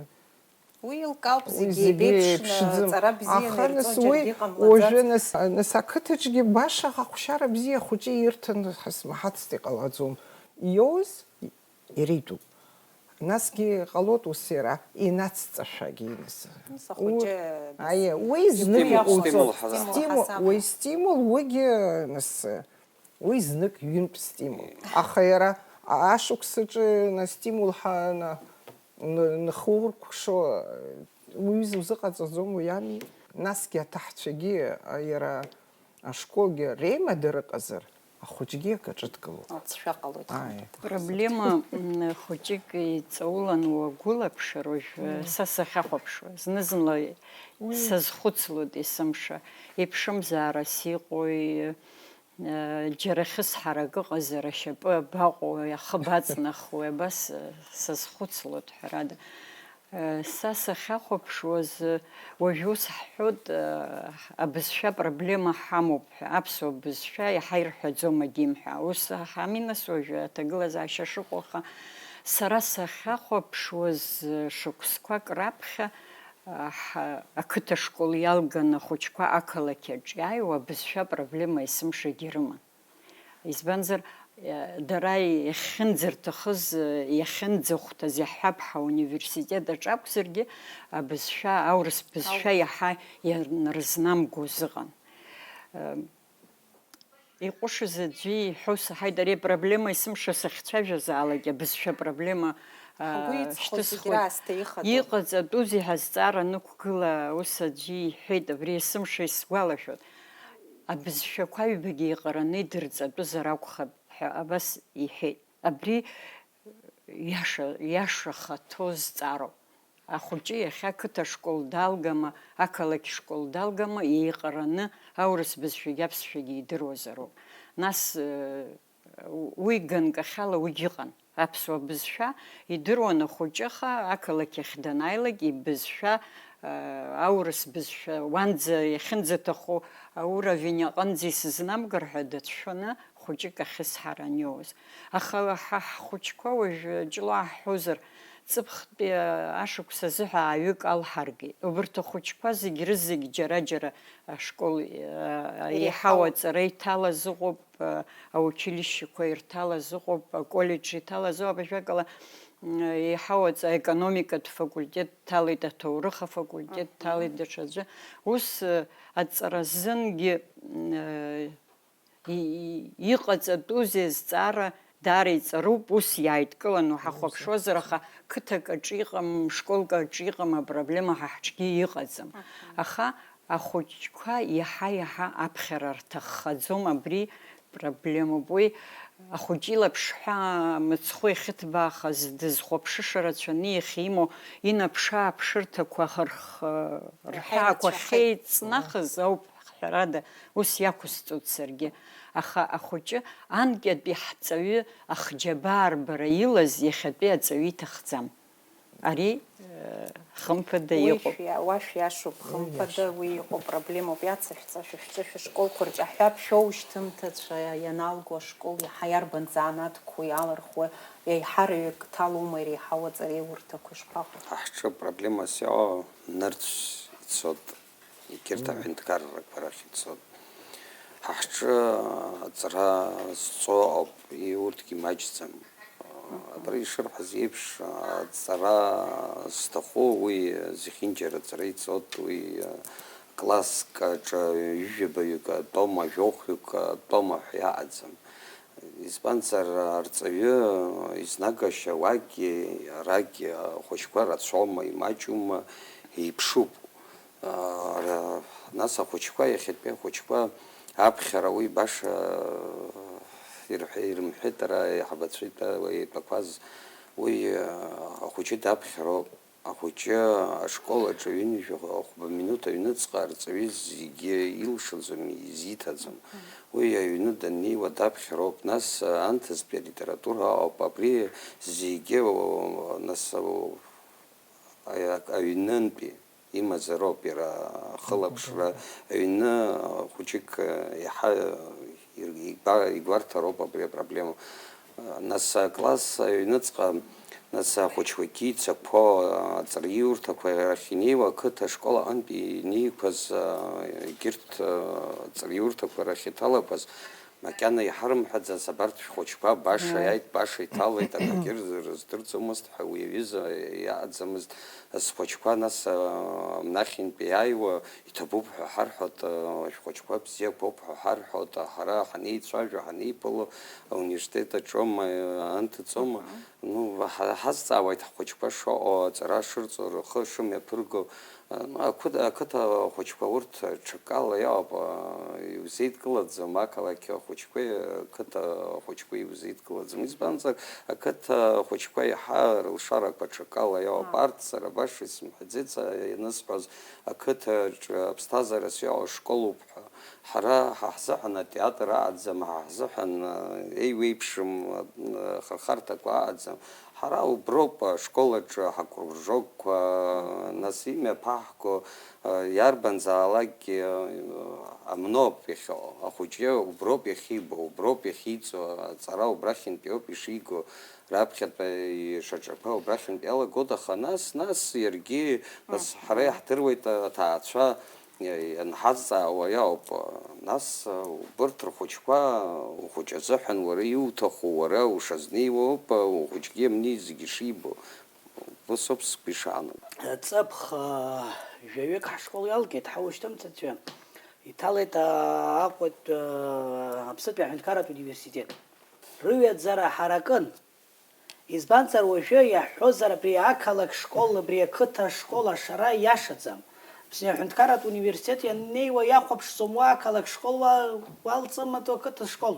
Уи еилкаауп, уи зегьы зегьы еибеиԥшны, еиԥшӡам. Ҵара бзианы Аха, ирҵо нас, џьаргьы уи иҟамлаӡац. Уажәы, нас, нас, ақыҭаҿгьы баша ахәшьара бзиа ахәыҷы ирҭан ҳасмаҳацт иҟалаӡом. Иоуз Иритәуп. Насгьы ҟалоит ус иара, инацҵашәагьы иныс. Нас ахәыҷы, Уи, нас, аиеи, уи знык игәы иҟоуҵо. Стимул ҳаза. Стимул, Стимул уи ҳасаб. Стимул, уигьы, нас, уи знык ҩынтә стимул. Аха иара ашықәсаҿы, нас, стимул ҳа-, на-, н-, нхуркәшо, уаҩы зузыҟаҵаӡом, уи ами. Насгьы аҭаҳцәагьы, а, иара Ашколгьы реимадара ыҟазар, ахәыҷгьы акаҿы дгылоуп. Алҵшәа ҟалоит. Ааи. Проблема, м, хәыҷык иҵаулан уагәылаԥшыр, уажә, Мм. Са сахьахәаԥшуа, зны-зынла Уи. Сазхәыцлоит есымша, иԥшымзаарас иҟои, э, џьара хьысҳарак ыҟазар, ашьапы абаҟоу, ахы баҵнахуеи, абас, э, сазхәыцлоит, ҳәарада. Са сахьахәаԥшуаз, уажә ус ҳҳәоит, абызшәа проблема ҳамоуп ҳәа, аԥсуа бызшәа иаҳа ирҳәаӡом агьим ҳәа. Ус ҳами, нас, уажәы аҭагылазаашьа шыҟоу, аха сара сахьахәаԥшуаз шықәсқәак раԥхьа, ҳа-, ақыҭа школ иалганы ахәыҷқәа ақалақь аҿы иааиуа абызшәа проблема есымшагьы рыман. Избанзар, Дара иахьынӡарҭахыз, иахьынӡахәҭаз иаҳҳәап, ҳауниверситет аҿы акәзаргьы, абызшәа, аурыс бызшәа Аурыс. Иаҳа ианрызнамгоз ыҟан. Иҟәышыз аӡәы иҳәо саҳаит, ари апроблема есымша сахьцәажәазаалак, абызшәа проблема, Ҳгәы иҵхо зегь шьҭысхуеит. Раасҭа ихадоу. Иҟаҵатәузеи ҳәа азҵаара анықәгыла, ус аӡәы иҳәеит, абри есымша исгәалашәоит. Абызшәақәа аҩбагьы еиҟараны идырҵатәызар акәхап ҳәа абас иҳәеит. Абри иаша, иаша хаҭоу зҵаароуп. Ахәыҷы иахьа ақыҭа школ далгама, ақалақь школ далгама, еиҟараны аурыс бызшәагьы аԥсшәагьы идыруазароуп. Нас, э, уи ганкахьала уигьы ыҟан. Аԥсуа бызшәа идыруан ахәыҷы, аха ақалақь ахь данааилак ибызшәа, э, аурыс бызшәа, уанӡа иахьынӡаҭаху ауровень аҟынӡа исызнамгар ҳәа дацәшәаны, хәыҷык ахьысҳара аниоуз. Аха ҳа ҳхәыҷқәа уажәы ҷлоу ҳҳәозар, ҵыԥхтәи ашықәс азыҳәа ааҩык алҳаргеит. Убырҭ ахәыҷқәа зегь рызегь џьара-џьара ашкол, э, Иреиҳау. Еиҳау аҵара иҭалаз ыҟоуп, э, аучилищеқәа ирҭалаз ыҟоуп, аколлеџь иҭалаз ыҟоуп, ажәакала, м, еиҳау аҵа-, аекономикатә факультет дҭалеит, аҭоурых афакультет Мгм. Дҭалеит, даҽаӡәы. Ус, э, аҵара азынгьы, м, э, и-, и-, иҟаҵатәузеи азҵаара даара иҵаруп, ус иааидкыланы уҳахәаԥшуазар, аха қыҭак аҿы иҟам, школк аҿы иҟам апроблема ҳа ҳҿгьы иҟаӡам. Аха ахәыҷқәа иаҳа-иаҳа аԥхьара рҭаххаӡом, абри проблемоуп. Уи ахәыҷы илаԥш ҳәа мыцхәы иахьыҭбаахаз, дызхәаԥшыша рацәаны иахьимоу, инаԥшы-ааԥшырҭақәа рх-, рҳәаақәа ахьеиҵнахыз ауп. Ҳәарада, ус иақәысҵоит саргьы. Аха ахәыҷы анкьатәи ҳҵаҩы ахџьабаа рбара илаз иахьатәи аҵаҩы иҭахӡам. Ари, э, хымԥада Уи иҟоуп. Шәиа-, уа шәиашоуп, Уи хымԥада иашоуп. Уи иҟоуп, проблемоуп, иацышәҵа, шәышәҵа, шәышколқәа рҿы аҳәап, шәоушьҭымҭацәа ианалго ашкол иаҳа иарбан занааҭқәоу иалырхуа, еиҳараҩык ҭалоума иреиҳау аҵареи урҭақәа ишԥаҟоу? Ҳаҿы проблемас иҟоу нырцә ицоит. Егьырҭ аҳәынҭқаррақәа рахь ицоит. Ҳа ҳҿы аҵара зҵо ауп, и-, урҭгьы маҷӡам. Абра ишырҳәаз еиԥш, аҵара зҭаху уи зехьынџьара аҵара иҵоит, уи класск аҿы ҩажәабаҩык атома, жәохәҩык атома ҳәа иаҟаӡам. Избанзар, арҵаҩы изнагашьа уагьы, арагь ахәыҷқәа рацәоума, имаҷума, еиԥшуп. Ара, нас ахәыҷқәа, иахьатәи ахәыҷқәа аԥхьара уи баша ирҳәа-, ирымҳәеит ара иаҳбацәеит, а, уи итәақәаз. Уи, а, ахәыҷы даԥхьароуп. Ахәыҷы ашкол аҿы ҩынҩажәи хәба минуҭ аҩныҵҟа арҵаҩы зегьы илшаӡом, изиҭаӡом. Уи аҩны даннеиуа даԥхьароуп. Нас, а, анҭыҵтәи алитература ауп. Абри зегьы, о, нас, о, аҩ-, аҩнынтәи имазароуп иара ахылаԥшра, аҩны хәыҷык иаҳа ир-, игәа-, игәарҭароуп абри апроблема. Нас акласс аҩныҵҟа, нас ахәыҷқәагьы ицақәоу аҵараиурҭақәа рахь инеиуа, ақыҭа ашкол аҟынтәи инеиқәаз, егьырҭ аҵараиурҭақәа рахь иҭалақәаз, макьана иҳарымҳәаӡац, абарҭ шәхәыҷқәа баша Ааи. Иааит, баша иҭалеит, акгьы рыздырӡомызт ҳәа уи аҩыза иаҟаӡамызт. Схәыҷқәа нас, а, нахьынтә иааиуа, иҭабуп ҳәа ҳарҳәоит, а, шәхәыҷқәа бзиақәоуп ҳәа ҳарҳәоит, а, ҳара ҳанеицәажәо, ҳанеиԥыло, ауниверситет аҿоума, а, анҭыҵома? Мгм. Ну, ҳа-, ҳазҵаауеит ҳхәыҷқәа шыҟоу, аҵара шырҵо, рхы шымҩаԥырго, Ақыҭа, ақыҭа ахәыҷқәа урҭ ҽакала иҟоуп, иузеидкылаӡом ақалақь ахәыҷқәеи ақыҭа ахәыҷқәеи иузеидкылаӡом. Избанзар, ақыҭа ахәыҷқәа иаҳа рылшарақәа ҽакала иҟоуп. Арҭ сара баша исымҳәаӡеит, са ианысҳәоз, ақыҭаҿы аԥсҭазаарас иҟоу школуп ҳәа. Ҳара ҳа ҳзыҳәан атеатр аҟаӡам, ҳа ҳзыҳәан, еиуеиԥшым, хырхарҭақәа аҟаӡам. Ҳара уброуп ашкол аҿы ҳакружокқәа, нас имҩаԥаҳго, иарбанзаалакгьы амноуп иахьыҟоу. Ахәыҷы уброуп иахьибо, уброуп иахьиҵо, аҵара убрахьынтәиоуп ишиго, раԥхьатәи ишаҿақәа убрахьынтә иалагоит, аха нас, нас иаргьы, нас ҳара иаҳдыруеит аҭаацәа, Ианҳазҵаауа иоуп, нас убырҭ рхәыҷқәа ухәыҷ азыҳәан уара иуҭаху, уара ушазнеиуа ауп ухәыҷгьы амни зегьы шибо. Ус ауп сгәы ишаанаго. Ҵыԥх, аа, жәаҩык ҳашкол иалгеит, ҳаушьҭымҭацәа иҭалеит, аа, Аҟәатә, аа, Аԥснытәи аҳәынҭқарратә университет. Рыҩаӡара ҳаракын. Избанзар, уажәы иаҳҳәозар, абри ақалақь школ, абри ақыҭа школ ашара иашаӡам. Аԥсны аҳәынҭқарратә университет ианнеиуа иахәаԥшӡом уа ақалақь школ уа-, уалҵымату ақыҭа школ.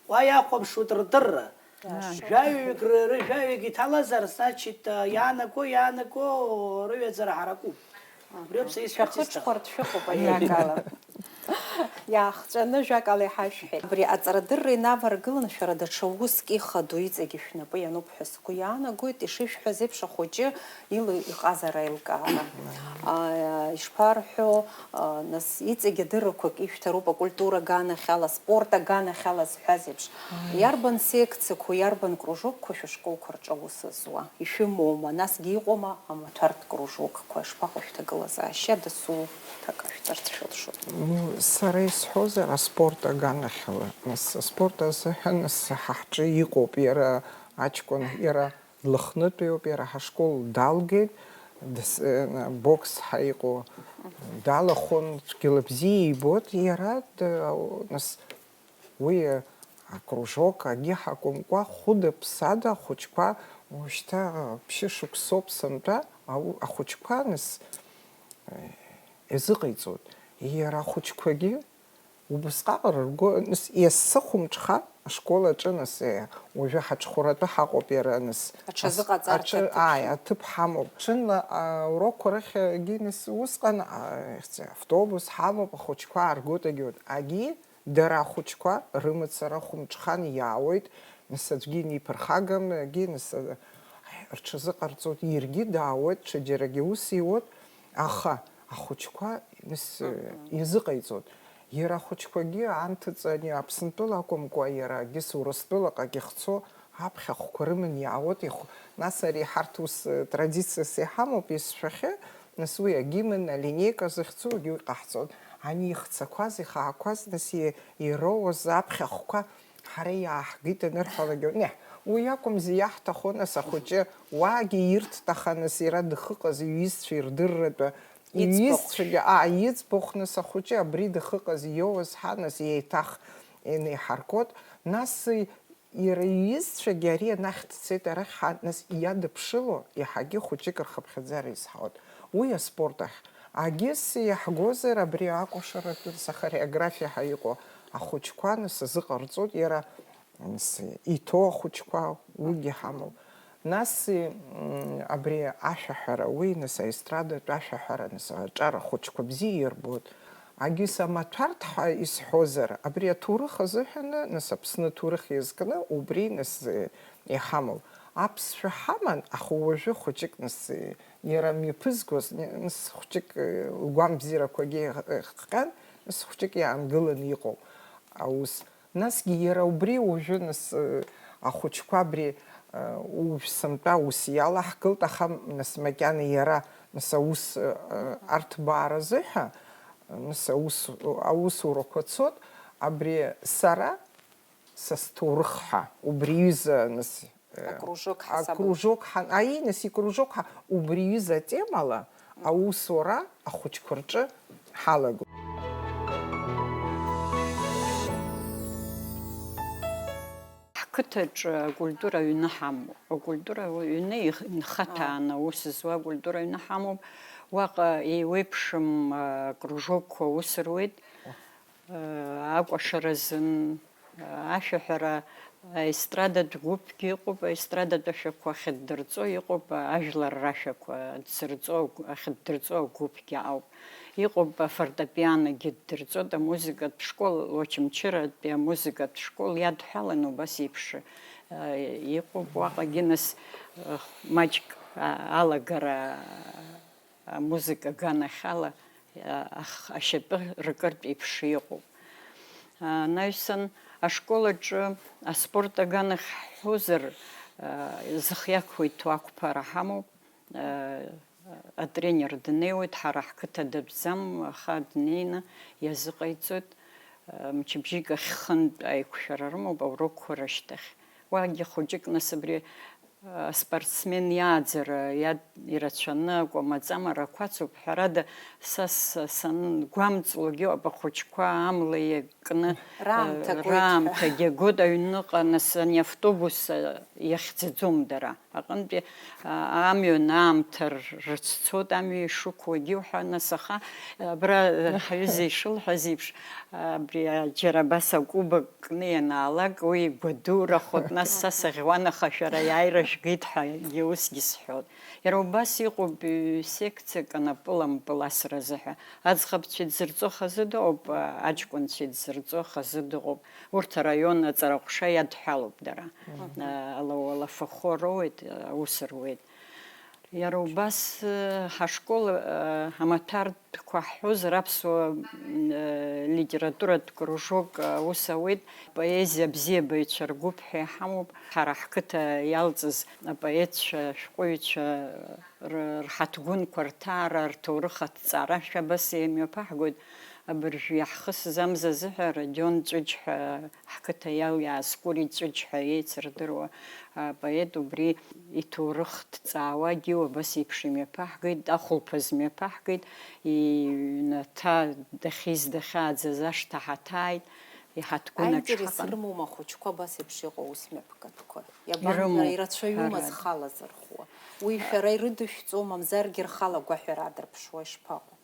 Уа иахәаԥшуеит рдырра. Ааи. Жәаҩык ры-, ры-, жәаҩык иҭалазар, значит, иаанаго, иаанаго рыҩаӡара ҳаракуп. Убри ауп са исҳәарц исҭаху. Шәахыҽхәарц шәыҟоуп ажәакала. Иаахҵәаны ажәакала иҳашәҳәеит. Абри аҵарадырра инаваргыланы шәара даҽа уск ихадоу иҵегьы шәнапы иануп ҳәа сгәы иаанагоит, ишышәҳәаз еиԥш ахәыҷы ила иҟазара аилкаара. А, ишԥарҳәо, а, нас иҵегь адыррақәак ишәҭароуп акультура аганахьала, аспорт аганахьала зҳәаз еиԥш. Иарбан секциақәоу, иарбан кружокқәоу шәышколқәа рҿы аус зуа? Ишәымоума, насгьы иҟоума амаҭәартә кружокқәа, ишԥаҟоу шәҭагылазаашьа, дасу ҭак шәҵарц шәылшоит. Ну, сара исҳәозар, аспорт аганахьала, нас, аспорт азыҳәан, нас, ҳа ҳҿы иҟоуп, иара аҷкәын, иара Лыхнытәиоуп, иара ҳашкол далгеит, дас-, э, бокс ҳәа иҟоу далахәын, цәгьала бзиа ибоит, иара, д-, нас, уи, акружок, агьи ҳакәымкәа, хәыда-ԥсада ахәыҷқәа, уажәшьҭа ԥшьышықәсоуп сынтәа, ау-, ахәыҷқәа, нас, э, изыҟаиҵоит. Иара ахәыҷқәагьы убысҟак ргәы, нас, иасзыхәамҽха, ашкол аҿы, нас, э, уажәы ҳаҽхәаратәы ҳаҟоуп иара, нас, ас-, Аҽазыҟаҵарҭа аҿы, аҭыԥ ааи, шәымоуп. Аҭыԥ ҳамоуп. Ҽынла, аурокқәа рахьгьы, нас, усҟан, а, автобус ҳамоуп, ахәыҷқәа ааргоит, агьоит. Агьи, Дара ахәыҷқәа рымацара хәымҽхан иаауеит, нас аӡәгьы иниԥырхагам, егьи, нас, рҽазыҟарҵоит, иаргьы даауеит, ҽаџьарагьы ус иуеит, аха ахәыҷқәа, нас, Мгм. Иазыҟаиҵоит. Иара ахәыҷқәагьы анҭыҵ ани Аԥсынтәыла акәымкәа, иара егьыс Урыстәылаҟагь ихцо аԥхьахәқәа рыман иаауеит, ихә-, нас ари ҳарҭ ус, традициас иҳамоуп, исшәахьы, нас уи агимн, алинеика зыхьӡу, уигьы уи ҟаҳҵон. Ани ихцақәаз, ихаақәаз, нас и-, ироуаз аԥхьахәқәа ҳара иааҳгеит анырҳәалак, не, уи акәымзи иаҳҭаху, нас ахәыҷы уаагьы ирҭҭаха, нас иара дахыҟаз иҩызцәа ирдырратәы, Иӡбахә. Иҩызцәагьы, аа, иӡбахә, нас ахәыҷы абри дахыҟаз иоуаз ҳа, нас еиҭах инеиҳаркуеит, нас Иара иҩызцәагьы ари анахь дцеит, арахь ҳа-, нас иадыԥшыло, иаҳагьы хәыҷык рхыԥхьаӡара изҳауеит. Уи аспорт ахь. Агьыс иаҳгозар, абри акәашаратәы, нас ахореографиа ҳәа иҟоу ахәыҷқәа, нас, азыҟарҵоит, иара, нас, иҭоу ахәыҷқәа, уигьы ҳамоуп. Нас, м, абри ашәаҳәара, уи, нас, аестрадатә ашәаҳәара, нас, аҿар ахәыҷқәа бзиа ирбоит. Агьыс амаҭәарҭ ҳәа исҳәозар, абри аҭоурых азыҳәаны, нас, Аԥсны аҭоурых иазкны, убри, нас, э, иҳамоу. Аԥсшәа ҳаман, аха уажәы хәыҷык, нас, э, иара мҩаԥызгоз, н-, нас, хәҷык, э, лгәамбзиарақәагьы еих-, еихҟьан, нас, хәҷык иаангыланы иҟоу аус. Насгьы иара убри уажәы, нас, э, ахәыҷқәа абри, э, уажә сынтәа ус иалаҳкылт, аха, нас, макьана иара, нас, аус, э, арҭбаара азыҳәа, нас, аус, аусурақәа цот, абри сара, са сҭоурых ҳәа, убри ҩыза, нас, э, Акружок ҳасабын. Акружок ҳан-, аи, нас, икружок ҳа-, убри ҩыза атемала аусура ахәыҷқәа рҿы ҳалагоит. Ҳқыҭаҿы акультура аҩны ҳамоуп. Акультура аҩны их-, инхаҭааны аус зуа акультура аҩны ҳамоуп. Уаҟа еиуеиԥшым, а, кружокқәа аус руеит. А, акәашара азын, а, ашәаҳәара, аестрадатә гәыԥгьы ыҟоуп, аестрадатә ашәақәа ахьыддырҵо, иҟоуп, а, ажәлар рашәақәа дзырҵо агә-, ахьыддырҵо агәыԥгьы ауп. Иҟоуп, афортепианогьы ддырҵоит, амузыкатә школ, Очамчыратәи амузыкатә школ иадҳәаланы убас еиԥш, а, иҟоуп уаҟагьы, нас, а, маҷк, а, алагара, амузыка аганахьала, а, ах-, ашьапы ркыртә еиԥш иҟоуп. А, анаҩсан ашкол аҿы аспорт аганахь ҳҳәозар, а, зхы иақәиҭу ақәԥара ҳамоуп. А, Атренер днеиуеит, ҳара ҳқыҭа датәӡам, аха днеины иазыҟаиҵоит. Мчыбжьык ахь хынтә аиқәшәара рымоуп аурокқәа рышьҭахь. Уагьы хәыҷык, нас, абри аспортсмен иааӡара иад-, ирацәаны акәамаҵамарақәа ацуп. Ҳәарада, са с-, сангәамҵлогьы ыҟоуп, ахәыҷқәа амла иакны, Раамҭа э, гоит ҳәа. Раамҭагьы агоит, аҩныҟа, нас, ани автобус, э, иахьӡаӡом дара. Аҟынтәи, а, амҩан аамҭа р-, рыцәцоит, амҩа ишықәуагьы уҳәа, нас, аха, э, абра, э, ҳаҩыза ишылҳәаз еиԥш, э, абри, а, џьара абас акубок кны ианаалак, уи гәадурахоит, нас са саӷьуан, аха шәара аиааира жәгеит ҳәагьы усгьы сҳәоит. Иара убас иҟоуп, ҩ-секциак анапылампыл асразы ҳәа. Аӡӷабцәа идзырҵо хазы дыҟоуп, аҷкәынцәа идзырҵо хазы дыҟоуп. Урҭ араион аҵараҟәша иадҳәалоуп дара. Мгм. А, ала-, алафахәы роуеит, аус руеит. Иара убас, э, ҳашкол, э, амаҭәартәқәа ҳҳәозар, аԥсуа, м, э, литературатә кружок, э, аус ауеит, поезиа абзиабаҩцәа ргәыԥ ҳәа иҳамоуп. Ҳара ҳқыҭа иалҵыз апоетцәа, ашәҟәыҩҩцәа р-, рҳаҭгәынқәа рҭаара, рҭоурых аҭҵаара шәа абас еимҩаԥаҳгоит. Абыржә иаҳхысыз амза азыҳәа Родион Ҵәыџь ҳәа ҳқыҭа иалиааз Кәыри Ҵәыџь ҳәа еицырдыруа апоет убри иҭоурых дҵаауагьы убас еиԥш имҩаԥаҳгеит, ахәылԥаз мҩаԥаҳгеит, иҩнаҭа дахьиз дахьааӡаз ашҭа ҳаҭааит, иҳаҭгәын аҿы Аинтерес ҳаҟан. Рымоума ахәыҷқәа абас еиԥш иҟоу аус мҩаԥгатәқәа? Иабан-, Ирымоуп, ирацәаҩума ҳәарада. Зхала зырхуа? Уи шәара ирыдышәҵо, мамзаргьы рхала агәаҳәара аадырԥшуа ишԥаҟоу?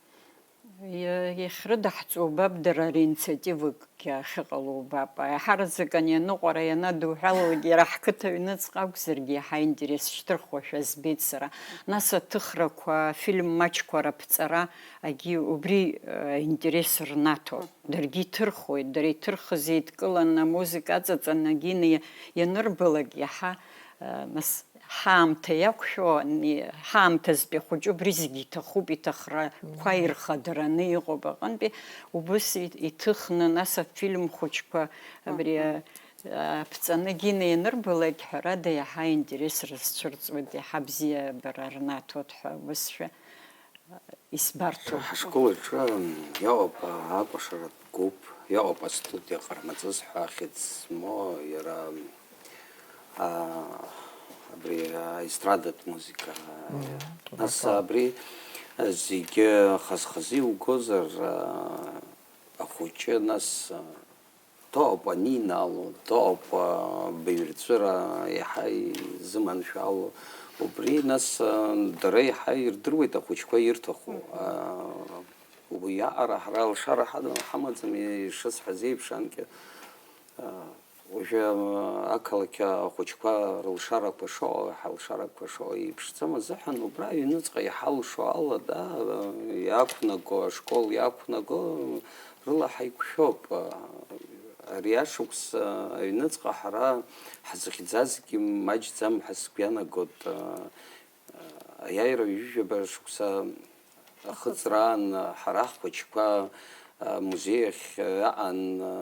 Иа-, иахьрыдаҳҵо убап дара, ари инициативакгьы ахьыҟало убап. Аиҳараӡак ани аныҟәара ианадуҳәалалак, иара ҳқыҭа аҩныҵҟа акәзаргьы, иаҳа аинтерес шьҭырхуашәа збеит сара. Нас аҭыхрақәа, афильм маҷқәа раԥҵара, агьи убри, э, аинтерес рнаҭо. Даргьы иҭырхуеит, дара иҭырхыз еидкыланы, амузыка аҵаҵаны, агьины иа-, ианырбалак, иаҳа, э, нас, ҳаамҭа иақәшәо, ани-, ҳаамҭазтәи ахәыҷы убри зегьы иҭахуп, иҭахрақәа Мгм. Ирхадараны иҟоуп аҟынтәи, убыс и-, иҭыхны, нас афильм хәыҷқәа абри, Мгм. А, аԥҵаны гьины ианырбалак, ҳәарада, иаҳа аинтерес рызцәырҵуеит, иаҳа абзиабара рнаҭоит ҳәа убысшәа исбарҭоуп. Ҳашкол аҿы иҟоуп акәашаратә гәыԥ, иҟоуп астудиа Ҟармаҵыс ҳәа ахьӡ змоу, иара аа, абри аестрадатә музыка. Мм, нас акы. Абри зегьы хаз-хазы иугозар, аа, ахәыҷы, нас, аа, доуп анинаало, доуп, аа, баҩрҵәыра иаҳа изыманшәало. Убри, нас, аа, дара иаҳа ирдыруеит ахәыҷқәа ирҭаху. Мгм. Аа, уиаҟара ҳара алшара ҳада-, ҳамаӡам, ишысҳәаз еиԥш, анкьа, аа, Уажәы, м, ақалақь ахәыҷқәа рылшарақәа шыҟоу, ҳалшарақәа шыҟоу еиԥшӡам азыҳәан, убра аҩныҵҟа иҳалшо ала, да, иақәнаго, ашкол иақәнаго, рыла ҳаиқәшәоуп. Ари ашықәс аҩныҵҟа ҳара ҳзыхьӡазгьы маҷӡам ҳәа сгәы иаанагоит. Аиааира ҩажәижәаба шықәса ахыҵраан ҳара ҳхәыҷқәа, а, музеи ахь, а, иаҟан, а,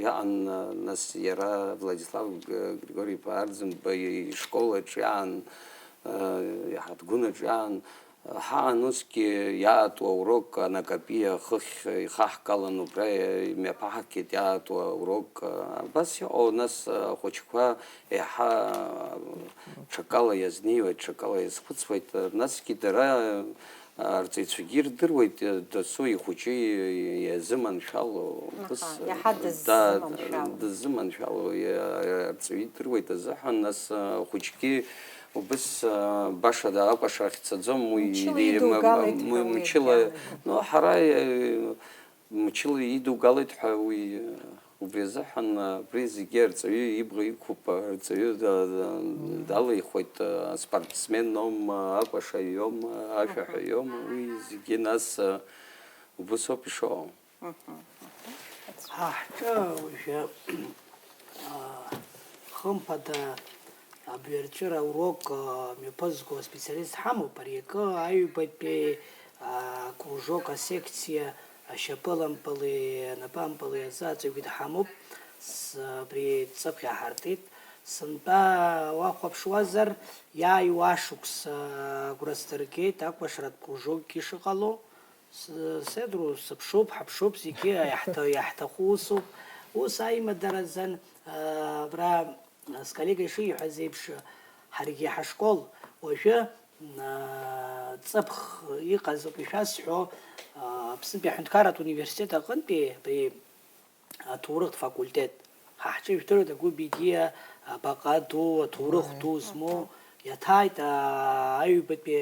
иаҟан, а, нас иара Владислав Г-, Григори-иԥа Арӡынба ишкол аҿы иаан, а, иҳаҭгәын аҿы иаан, а, ҳаан усгьы иаатуа урок анакапиа хыхь ихаҳгалан убра имҩаԥаҳгеит иаатуа урок, а, абас иҟоу нас ахәыҷқәа еиҳа ҽакала иазнеиуеит, ҽакала иазхәыцуеит, насгьы дара, а, арҵаҩцәагьы ирдыруеит, а, дасу ихәыҷы и-, иазыманшәало, Аха, ус, иаҳа да-, дыззыманшәало. Дыззыманшәало, и-, арҵаҩы идыруеит азыҳәан, нас, а, ахәыҷгьы убыс, а, баша да-, акәашара ахьцаӡом, уи Мчыла ири-, м-, идугалеит м-, ҳәа уи мчыла, абжьан. Ну, ҳара, э, Мчыла идугалеит ҳәа уи, убри азыҳәан, абри зегьы арҵаҩы ибӷа иқәуп, арҵаҩы да-, да-, далихуеит, аспортсмен аума, акәашаҩ иоума, ашәаҳәаҩ иоума, уи зегьы нас, убыс ауп ишыҟоу. Ҳа ҳҿы уажәы, а, хымԥада абҩарҵәыра урок, а, мҩаԥызго аспециалист ҳамоуп. Ари акы аҩбатәи, а, кружок, асекциа ашьапылампыли анапампыли азы аҵаҩгьы дҳамоуп. С-, абри ҵыԥхьа ҳартит. Сынтәа уахәаԥшуазар, иааиуа ашықәс агәра сдыргеит, акәашаратә кружокгьы шыҟало. С-, сеидру, сыԥшуп, ҳаԥшуп, зегьы иаҳҭа-, иаҳҭаху усуп. Ус аимадаразын, а, абра сколлега ишиҳәаз еиԥш, ҳаргьы ҳашкол уажәы, а, ҵыԥх иҟаз ауп ишәасҳәо, а, Аԥснытәи аҳәынҭқарратә университет аҟынтәи абри аҭоурыхтә факультет. Ҳа ҳҿы ижәдыруеит, агәы бедиа, абаҟа ду, аҭоурых ду змоу, иаҭааит, аа, аҩбатәи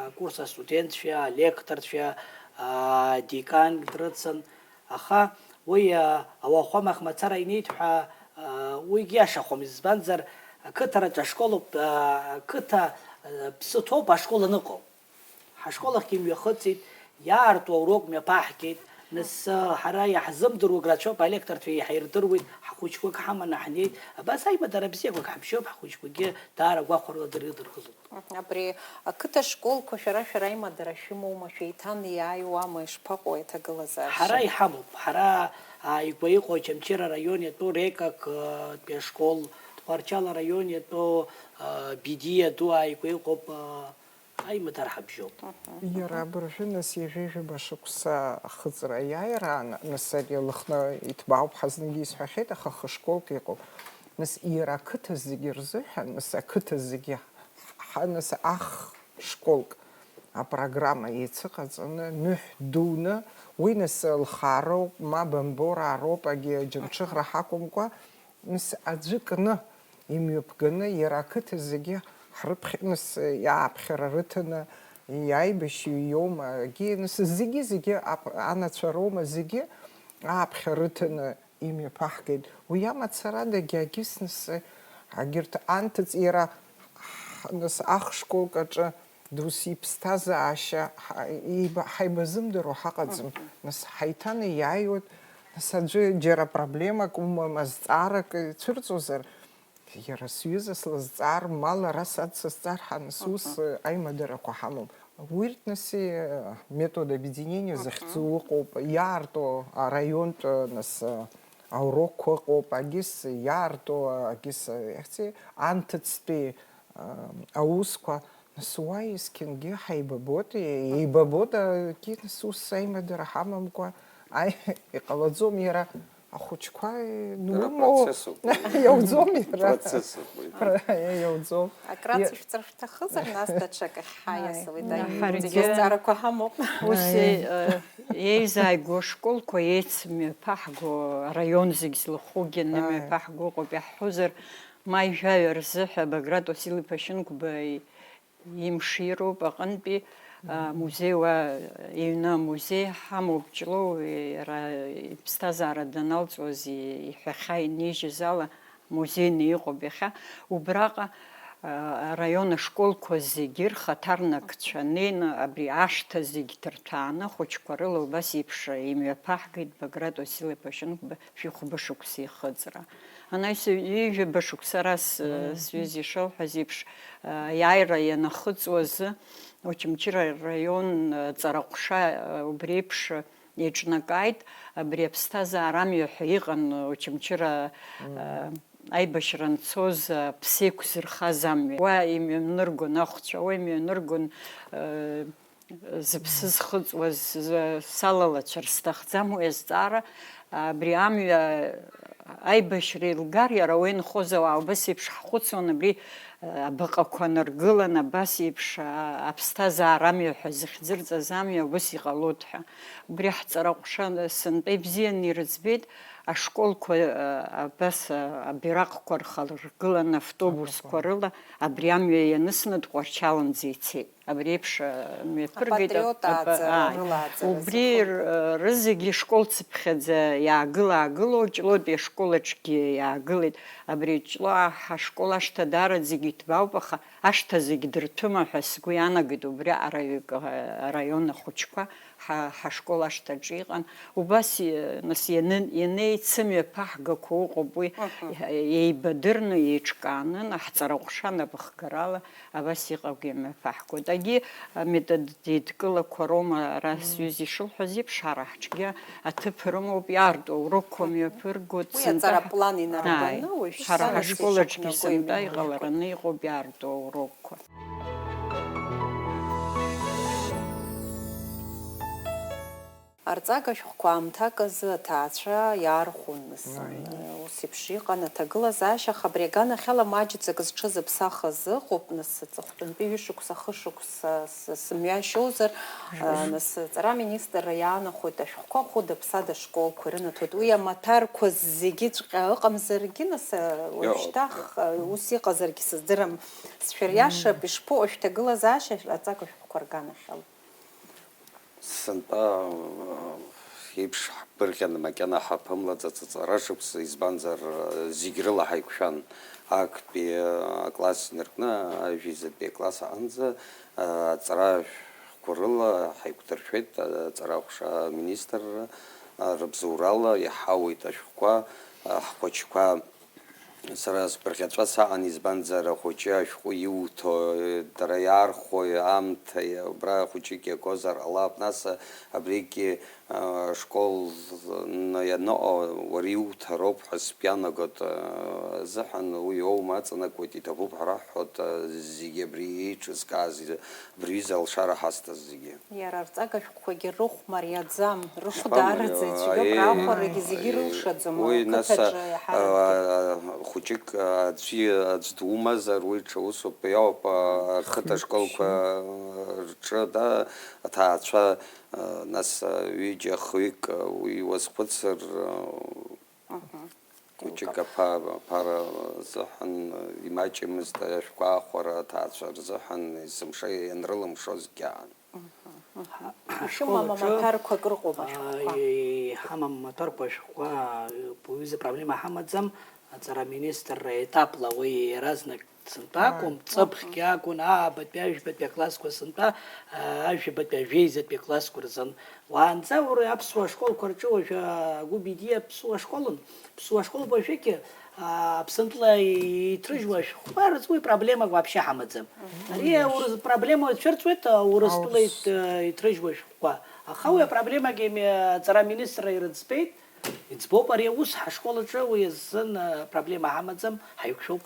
акурс астудентцәа, алекторцәа, адекан дрыцын. Аха уи, а, ауахәамахь мацара инеит ҳәа, а, уигьы иашахом, избанзар, ақыҭараҿы ашкол ауп, а, ақыҭа, а, ԥсы ҭоуп ашкол аныҟоу. Ҳашкол ахьгьы имҩахыҵит, иаарту аурок мҩаԥаҳгеит, нас, а, ҳара иаҳзымдыруа рацәоуп, алекторцәа иаҳирдыруеит, ҳхәыҷқәак ҳаманы ҳнеит, абас аимадара бзиақәак ҳабжьоуп, ҳхәыҷқәагьы даара гәахәарыла дыридыркылоит. Мгм. Абри ақыҭа школқәа шәара, шәара аимадара шәымоума, шәеиҭанеиааиуама, ишԥаҟоу аиҭагылазаашьа? Ҳара иҳамоуп, ҳара ааигәа иҟоу Очамчыра араион иатәу Рекак, э, тәи ашкол, Тҟәарчал араион иатәу, э, Бедиа ду ааигәа иҟоуп, э, аимадара ҳабжьоуп. Иара абыржәы, нас, ҩажәа-ҩажәаба шықәса ахыҵра аиааира аан, нас, ари Лыхны иҭбаауп ҳәа знагьы исҳәахьеит, аха хышколк иҟоуп. Нас, иара ақыҭа зегьы рзыҳәан, нас, ақыҭа зегьы ҳа, нас, ах школк апрограмма еицыҟаҵаны, ныҳә дуны, уи, нас, лхаароуп, ма бымбораароуп, агьи аџьамҽыхра ҳақәымкәа, нас, аӡәы кны, имҩаԥганы, иара ақыҭа зегьы ҳрыԥхьа, нас, иааԥхьара рыҭаны, иаибашьҩы иоума, агьи, нас, зегьы-зегьы ап-, анацәа роума, зегьы ааԥхьа рыҭаны имҩаԥаҳгеит. Уи амацарадагьы агьыс, нас, агьырҭ анҭыҵ иара, ҳ-, нас, ахшколк аҿы дус иԥсҭазаашьа ҳа-, еиба-, ҳаибазымдыруа ҳаҟаӡам. Нас, ҳаиҭанеиааиуеит, нас, аӡәы џьара проблемак умам, азҵаарак ицәырҵозар, иара сҩыза слызҵаар, ма лара сад сызҵаар ҳәа, нас, ус, э, аимадарақәа ҳамоуп. Урҭ, нас, э, метод объединения захьӡу ыҟоуп, иаарту араионтә, э, нас, э, аурокқәа ыҟоуп, агьыс иаарту, агьыс, э, ихьӡи, анҭыҵтәи, э, аусқәа, нас, уа есқьынгьы ҳаибабоит, е-, еибабоит, агьи, нас, ус аимадара ҳамамкәа, аи, иҟалаӡом, иара ахәыҷқәа, э, Иара нумоу, процессуп. Иауӡом иара. Процессуп уи. Про-, иауӡом. Акраҵышәҵар шәҭахызар, нас даҽакахь ҳаиасуеит, Ааи, аҩ-, ҳаргьы зегьы азҵаарақәа ҳамоуп. Ус, Ааи. Э, еизааигәоу ашколқәа еицмҩаԥаҳго, араион зегь злахәугьы Ааи. Нымҩаԥаҳго ыҟоуп, иаҳҳәозар, маи жәаҩа рзыҳәа Баграт Уасил-иԥа Шьынқәба имшироуп аҟынтәи, а, музеи уа иҩны амузеи ҳамоуп, Ҷлоу, иара иԥсҭазаара даналҵуаз и-, иҳәахьа инижьыз ала, музеины иҟоуп иахьа. Убраҟа, а, араион ашколқәа зегьы рхаҭарнакцәа неины, абри ашҭа зегь ҭырҭәааны, ахәыҷқәа рыла убас еиԥш имҩаԥаҳгеит Баграт Уасил-иԥа Шьынқәба шәи хәба шықәса ихыҵра. Анаҩс ҩажәаба шықәса ара с-, сҩыза ишылҳәаз еиԥш, а, аиааира ианахыҵуаз, Очамчыра араион, а, Ҵараҟәша, а, убри еиԥш, а, еиҿнакааит, абри аԥсҭазаара амҩа ҳәа иҟан, Очамчыра, а, аибашьра анцоз, а, ԥсы еиқәзырхаз амҩа. Уа имҩаныргон ахәцәа, уа имҩаныргон, а, зыԥсы зхыҵуаз, зы-, салалацәар сҭахӡам уи азҵаара, абри амҩа аибашьра еилгар, иара уа инхоз ауаа убас еиԥш ҳхәыцуан, абри, а, абаҟақәа ныргылан, абас еиԥш, а, аԥсҭазаара амҩа ҳәа зыхьӡырҵаз амҩа ус иҟалоит ҳәа. Убри ҳҵара ҟәша сынтәа ибзианы ирыӡбеит, ашколқәа, а, абас, а, абираҟқәа рхаргылан автобусқәа рыла абри амҩа ианысны Тҟәарчаланӡа ицеит. Абри еиԥш, а, мҩаԥыргеит. Апатриот ааӡара, ааи. Рылааӡара. Убри азыҳәан. Р-, рызегьы школ цыԥхьаӡа иаагыла-аагыло, Ҷлоутәи ашкол аҿгьы иаагылеит. Абри Ҷлоу ҳашкол ашҭа даараӡагьы Иҭбаауп, аха ашҭа зегь дырҭәыма ҳәа сгәы иаанагеит, убри араҩык, араион ахәыҷқәа ҳа-, ҳашкол ашҭаҿы иҟан. Убас, нас ианы-, ианеицымҩаԥаҳгақәа ыҟоуп, уи еибадырны, еиҿкааны, ҳҵара ҟәша напыхгарала абас иҟоугьы мҩаԥаҳгоит. Агьи аметодеидкылақәа роума, ара сҩыза ишылҳәаз еиԥш, ҳара ҳҿгьы аҭыԥ рымоуп, иаарту аурокқәа мҩаԥыргоит. Уи сынтәа аҵара ҳ-, план инарбаны, ааи, уажә ҳара сара ҳашкол аҿгьы сынтәа иҟалараны иҟоуп иаарту аурокқәа. Арҵага шәҟәқәа аамҭак азы аҭаацәа иаархәон, нас, ус еиԥш иҟан аҭагылазаашьа, аха абри аганахьала маҷӡак зҽызыԥсахыз ыҟоуп, нас, аҵыхәтәантәи ҩышықәса, хышықәса, с-, сымҩашьозар, нас, аҵара аминистрра иаанахоит ашәҟәқәа хәыда-ԥсада ашколқәа ирынаҭоит. Уи амаҭәарқәа зегьыҵәҟьа ыҟамзаргьы, нас, уажәшьҭа х-, ус иҟазаргьы сыздырам, сшәыриашап, ишԥаҟоу шәҭагылазаашьа арҵага шәҟәқәа рганахьала? Сынтәа, э, еиԥш ҳгәырӷьаны макьана ҳаԥымлаӡац аҵара шықәса, избанзар, э, зегь рыла ҳаиқәшәан. Актәи, э, акласс инаркны ажәизатәи акласс аҟынӡа, э, аҵара шәҟәқәа рыла ҳаиқәдыршәеит, э, аҵара аҟәша аминистрра, э, рыбзоурала иаҳауеит ашәҟәқәа, э, ҳхәыҷқәа. Сара сгәырӷьаҵәа саҟан, избанзар, ахәыҷы ашәҟәы иуҭо, дара иаархәо аамҭа, убра хәыҷык иагозар ҟалап, нас абригьы, а, школ ианыҟоу уара иуҭароуп ҳәа сгәы иаанагоит, а, азыҳәан уи иоума аҵанакуеит, иҭабуп ҳәа раҳҳәоит, а, зегьы абри еиҿызкааз, абри аҩыза алшара ҳазҭаз зегьы. Иара арҵага шәҟәқәагьы рыхә мариаӡам, рыхә даараӡа ицәгьоуп, раахәарагьы зегьы ирылшаӡом, уи нас, ақыҭаҿы иаҳараӡәгьы. А, хәыҷык, а, аӡәы, аӡә думазар, уи ҽа усуп, иоуп, а, ақыҭа школқәа рҿы, да, аҭаацәа, а, нас, а, ҩыџьа, хҩык, а, уи уазхәыцыр, а, Хәыҷык аԥа-, аԥара азыҳәан имаҷымызт, ашәҟәы аахәара аҭаацәа рзыҳәан есымша ианрылымшозгьы аан. Ишәымам амаҭәарқәа акыр ыҟоуп ашәҟәқәа. Ааи, иҳамам амаҭәарқәа ашәҟәқәа, уаҩы изы проблема ҳамаӡам, аҵара аминистрра етапла уи иаразнак сынтәа акәым, ҵыԥхгьы акәын, аабатәи, ажәбатәи аклассқәа сынтәа, аа, ажәабатәи, ажәеизатәи аклассқәа рзын. Уаанӡа уара аԥсуа школқәа рҿы уажәы агәы бедиа аԥсуа школын. Аԥсуа школ уажәыгьы, аа, Аԥсынтәыла иҭрыжьуа ашәҟәқәа рзы уи проблемак вообще ҳамаӡам. Ари аурыс проблема цәырҵуеит, Урыстәыла ит-, иҭрыжьуа ашәҟәқәа. Аха уи апроблемагьы ами-, аҵара аминистрра ирыӡбеит. Иӡбоуп ари аус, ҳашкол аҿы уи азын, а, проблема ҳамаӡам, ҳаиқәшәоуп.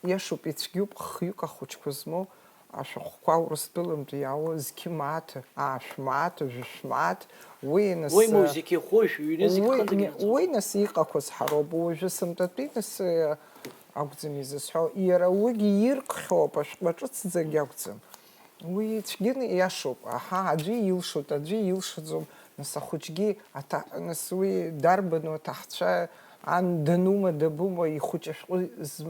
Иашоуп, ицәгьоуп, хҩык ахәыҷқәа змоу ашәҟәқәа Урыстәылантәи иаауа зқьы мааҭ, аашә мааҭ, жәышә мааҭ, уи нас, уи музеик ихәы, шәҩны зегь уи, хыҵгьы рацәоуп. Уи нас иҟақәаз ҳароуп, уажәы сынтәатәи нас, э, акәӡам изысҳәо, иара уигьы иркхьоуп, ашәҟәы ҿыцӡагьы акәӡам. Уи цәгьаны иашоуп, аҳа, аӡәы илшоит, аӡәы илшаӡом, нас ахәыҷгьы аҭа-, нас уи дарбану аҭаҳцәа, ан данума, дабума, ихәыҷ ашәҟәы з-,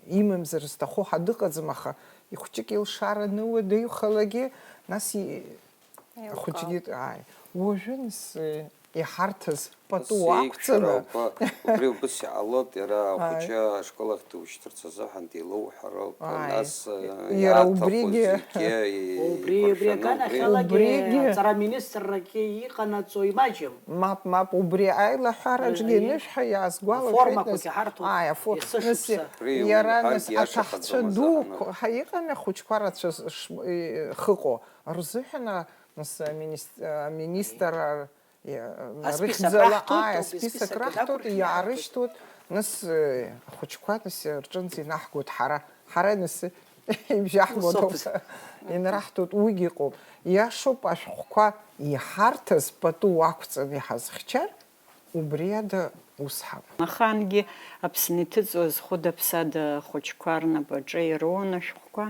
имамзар зҭаху ҳәа дыҟаӡам, аха ихәыҷык илшара ануа дыҩхалагьы, нас и-, ахәыҷгьы, ааи, уажәы нас, э, иҳарҭаз пату ақәҵаны. Убри убыс иҟалоит, иара ахәыҷы ашкол ахь душьҭырц азыҳәан деилоуҳәароуп, ааи, нас, э, иара иаҭаху убригьы, зегьы и-, убри, убри еиқәыршәаны, убри аганахьалагьы убригьы аҵара аминистррагьы иҟанаҵо имаҷым. Мап, мап, убри аилаҳәараҿгьы, ы, анышә ҳәа иаасгәалашәеит, формақәагьы нас, ҳарҭоит, ааи, афо-, есышықәса. Нас, убри иара, нас, уаҩ ҳәаргьы иашахаӡом аҵаҟа, дуқәа, нас, ҳа, иҟами ахәыҷқәа рацәа ш-, ш-, и-, хыҟоу. Рзыҳәан, а, нас, аминис-, аминистр, а, и-, а, асписок рыхьӡала, раҳҭоит, ааи, убри асписок асписок раҳҭоит, инақәыршәны иаарышьҭуеит, нас, э, ахәыҷқәа, нас, рҿынӡа инаҳгоит ҳара. Ҳара, нас, ибжьаҳгоит, ус ауп, ауп. Инраҳҭоит, уигьы ыҟоуп. Иашоуп, ашәҟәқәа иҳарҭаз пату ақәҵаны иҳазхьчар, убри ада ус ҳамам. Ахаангьы Аԥсны иҭыҵуаз хәыда-ԥсада ахәыҷқәа рнапаҿы ироуан ашәҟәқәа.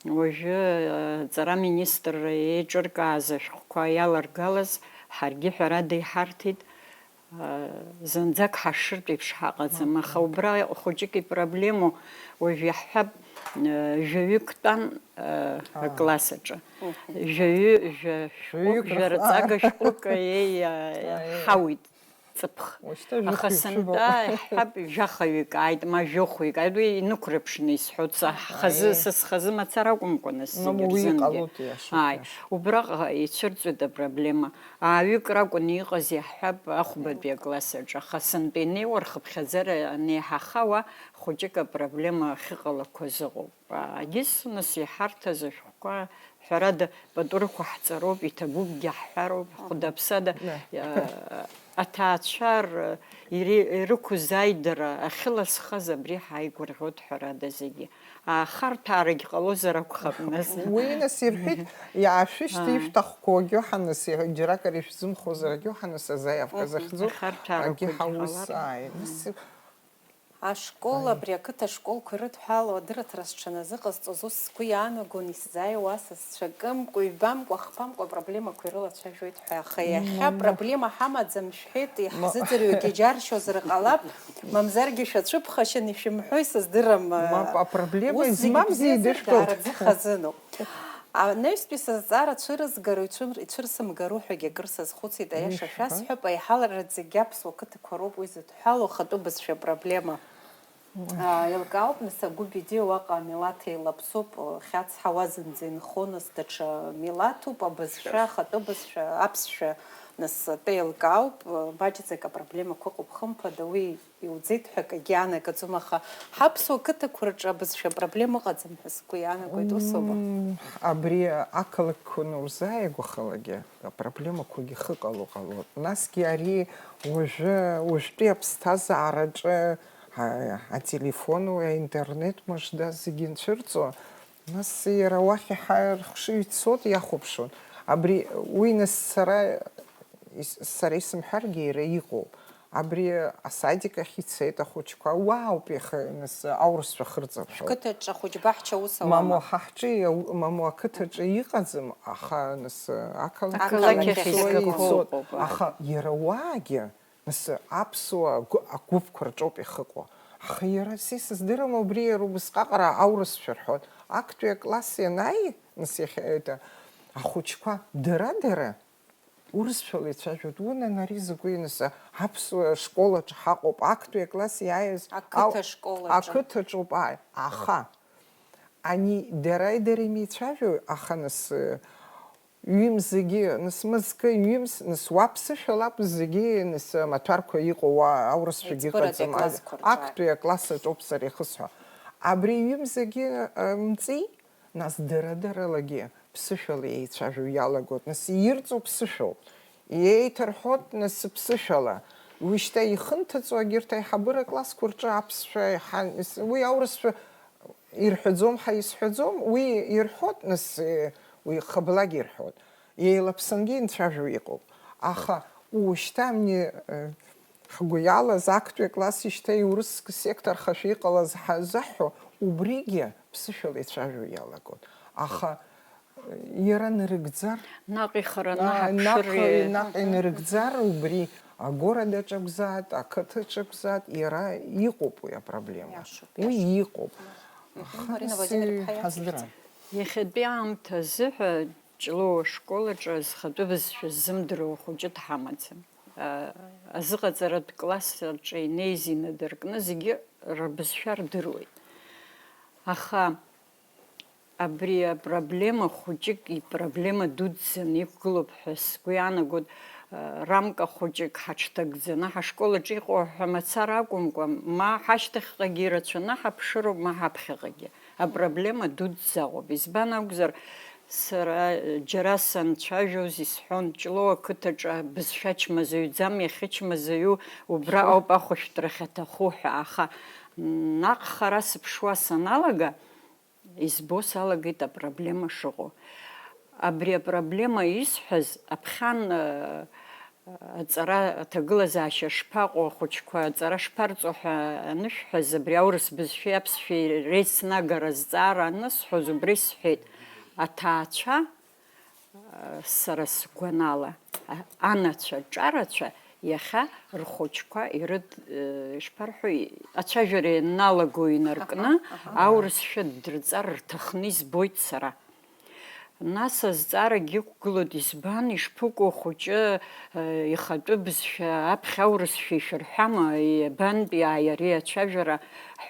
Уажәы, э, аҵара аминистрра еиҿыркааз ашәҟәқәа иаларгалаз ҳаргьы ҳәарада иҳарҭеит. Э, зынӡак ҳашыртә еиԥш ҳаҟаӡам, аха убра хәыҷык ипроблемоу уажә иаҳҳәап, э, жәаҩык тәан, э, акласс аҿы. Мгм. Жәаҩы, жәа-, шәҟәык, жәаҩык жәа-, рхы, рҵага шәҟәык, еи, э, ҳауит. ҵыԥх. Уажәшьҭа жәохәҩык шәыбоуп. Аха сынтәа иҳәап, жәахаҩык ааит, ма жәохәҩык ааит, уи инықәрыԥшны исҳәоит, са ҳхазы, Ааи. Са схазы мацара акәымкәа, нас, Мамоу, зегь уи рзынгьы. Иҟалоит, иашоуп, Ааи, иашоуп. Убраҟа ицәырҵуеит апроблема. Ааҩык ракәын иҟаз, иаҳҳәап, ахәбатәи акласс аҿы, аха сынтәа инеиуа рхыԥхьаӡара анеиҳаха, уа хәыҷык апроблема ахьыҟалақәаз ыҟоуп. Агьыс, нас, иҳарҭаз ашәҟәқәа, ҳәарада, пату рықәаҳҵароуп, иҭабуп, егьаҳҳәароуп, хәда-ԥсада, Да. Иа-, аҭаацәа р-, ири-, ирықәыз аидара ахьыласхаз абри ҳаигәырӷьоит, ҳәарада, зегьы. Ахарҭәаарагь ҟалозар акәхап, нас. Уи, нас, ирҳәит, иаашәышьҭ, Ааи. Ишәҭахқәоу агьоуҳа, нас, иҳәа-, џьаракыр ишәзымхозар агьоуҳа, нас, азааиавка Мгм. Захьӡу, Ахарҭәаарақәагь агьы ҳаус, ҟалар. Ааи, нас, Ашкол, Ааи. Абри ақыҭа ашколқәа ирыдҳәалоу адырраҭара сҽаназыҟасҵоз, ус сгәы иаанагон, исзааиуа асасцәа кымкәа, ҩбамкәа, хԥамкәа апроблемақәа ирылацәажәоит ҳәа. Аха иахьа Мама. Проблема ҳамаӡам шәҳәеит, Ма- иаҳзыӡырҩуагьы џьаршьозар ҟалап, мамзаргьы шәацәыԥхашьан ишәымҳәои, сыздырам. Мап, апроблема Ус зегьы измам бзиазар зидышәтәуп. Даараӡа ихазыноуп. Анаҩстәи сазҵаара цәырызгару, ицәыр-, ицәырсымгару ҳәагьы акыр сазхәыцит, аиаша Ишәҳәа. Шәасҳәап, аиҳараӡакгьы аԥсуа қыҭақәа роуп уи зыдҳәалоу, ахатәы бызшәа апроблема. Аа, еилкаауп, нас, агәы бедеиа уаҟа амилаҭ еилаԥсоуп, хьац ҳауа зынӡа инхон, нас, даҽа милаҭуп, абызшәа, ахатәы бызшәа, аԥсшәа, нас, атәы еилкаауп, маҷӡак апроблемақәа ыҟоуп, хымԥада, уи иуӡеит ҳәа акгьы иаанагаӡом, аха ҳаԥсуа қыҭақәа рҿы абызшәа апроблема ыҟаӡам ҳәа сгәы иаанагоит, усоума? Мм, абри ақалақьқәа анузааигәахалакгьы, апроблемақәагьы хыҟало ҟалоит. Насгьы ари уажәы, уажәтәи аԥсҭазаараҿы, а, ателефон, уи аинтернет мыжда зегьы нцәырҵуа, нас иара уахь иаҳа рхшыҩ цоит, иахәаԥшуан. Абри, уи нас сара, ис-, сара исымҳәаргьы иара иҟоуп. Абри асадик ахь ицеит ахәыҷқәа, уа ауп иаха, нас, аурысцәа хырҵап ҳәа. Ҳқыҭаҿы ахәыҷбаҳча аус ауама? Мамоу, ҳа ҳҿы иау-, мамоу, ақыҭаҿы иҟаӡам, аха, нас, ақалақь Ақалақь ахь ахь изгақәоуп. Ицоит. Аха иара уаагьы, нас, аԥсуа агәы-, агәыԥқәа рҿоуп иахыҟоу. Аха иара, са исыздырам, убри иара убысҟак аҟара аурысшәа рҳәон. Актәи акласс ианааи, нас, иахьа, это, ахәыҷқәа дара-дара урысшәала ицәажәоит. Унан, ари закәи, нас, аԥсуа школ аҿы ҳаҟоуп, актәи акласс иааиз Ақыҭа ау-, школ аҿы. Ақыҭаҿоуп, ааи. Аха ани дара, дара имеицәажәо, аха, нас, ҩымз зегьы, нас, мызкы ҩымз, нас, уа ԥсышәала акәыз зегьы, нас, амаҭәарқәа иҟоу, уа аурысшәагьы Аиҵбыратәи ыҟаӡам, аклассқәа рҿы. Актәи акласс аҿоуп сара ихысҳәо. Абри ҩымз зегьы, э, мҵи, нас, дара-даралагьы ԥсышәала еицәажәо иалагоит, нас, ирҵо ԥсышәоуп. Еиҭарҳәоит, нас, ԥсышәала. Уи шьҭа ихынҭыҵуа, егьырҭ аиҳабыра классқәа рҿы аԥсшәа иҳан-, ис-, уи аурысшәа ирҳәаӡом ҳәа исҳәаӡом, уи ирҳәоит, нас, э, уи хыблак ирҳәоит. Еилаԥсангьы инцәажәо иҟоуп. Аха ушьҭа амни, э, ҳгәы иалаз актәи акласси шьҭа иурыск сектор хашәа иҟалаз ҳазаҳҳәо, убригьы ԥсышәала ицәажәо иалагон. Аха, э, иара нарыгӡар, Наҟ ихараны а, ҳаԥшыр, наҟ, э, наҟ инарыгӡар, убри агорадаҿ акәзааит, ақыҭаҿ акәзааит, иара иҟоуп уи апроблема. Иашоуп, Уи иашоуп. Иҟоуп. Мгм. Аха Марина нас, Владимир-иԥҳа, ҳаздырам. Иахьатәи аамҭа азыҳәа Ҷлоу ашкол аҿы зхатәы бызшәа ззымдыруа хәыҷы дҳамаӡам. А, азыҟаҵаратә класс аҿы инеиз инадыркны зегьы рбызшәа рдыруеит. Аха абри апроблема хәыҷык ипроблема дуӡӡаны иқәгылоуп ҳәа сгәы иаанагоит, а, рамка хәыҷык ҳаҽҭагӡаны ҳашкол аҿы иҟоу ҳәа мацара акәымкәа, ма ҳашьҭахьҟагьы ирацәаны ҳаԥшыроуп, ма ҳаԥхьаҟагьы. Апроблема дуӡӡа ыҟоуп. Избан акәзар, сара џьара санцәажәоз исҳәон, Ҷлоу ақыҭаҿы абызшәа чмазаҩӡам, иахьычмазаҩу убра ауп ахәышәтәрахь аҭаху ҳәа, аха наҟ хара сыԥшуа саналага, избо салагеит апроблема шыҟоу. Абри апроблема исҳәаз аԥхьан, э, аҵара аҭагылазаашьа шԥаҟоу, ахәыҷқәа аҵара шԥарҵо ҳәа анышәҳәаз, абри аурыс бызшәеи аԥсшәеи реицнагара азҵаара анысҳәоз, убра исҳәеит, аҭаацәа, э, сара сгәанала, а-, анацәа ҿарацәа иахьа рхәыҷқәа ирыд-, э, ишԥарҳәои, ацәажәара ианналаго инаркны, Аҳа, аҳа. Аурысшәа ддырҵар рҭахны избоит сара. Нас азҵаарагьы иқәгылоит, избан ишԥыкәу ахәыҷы, э, ихатәы бызшәа аԥхьа аурысшәа ишәырҳәама, и-, абантәи ааи ари ацәажәара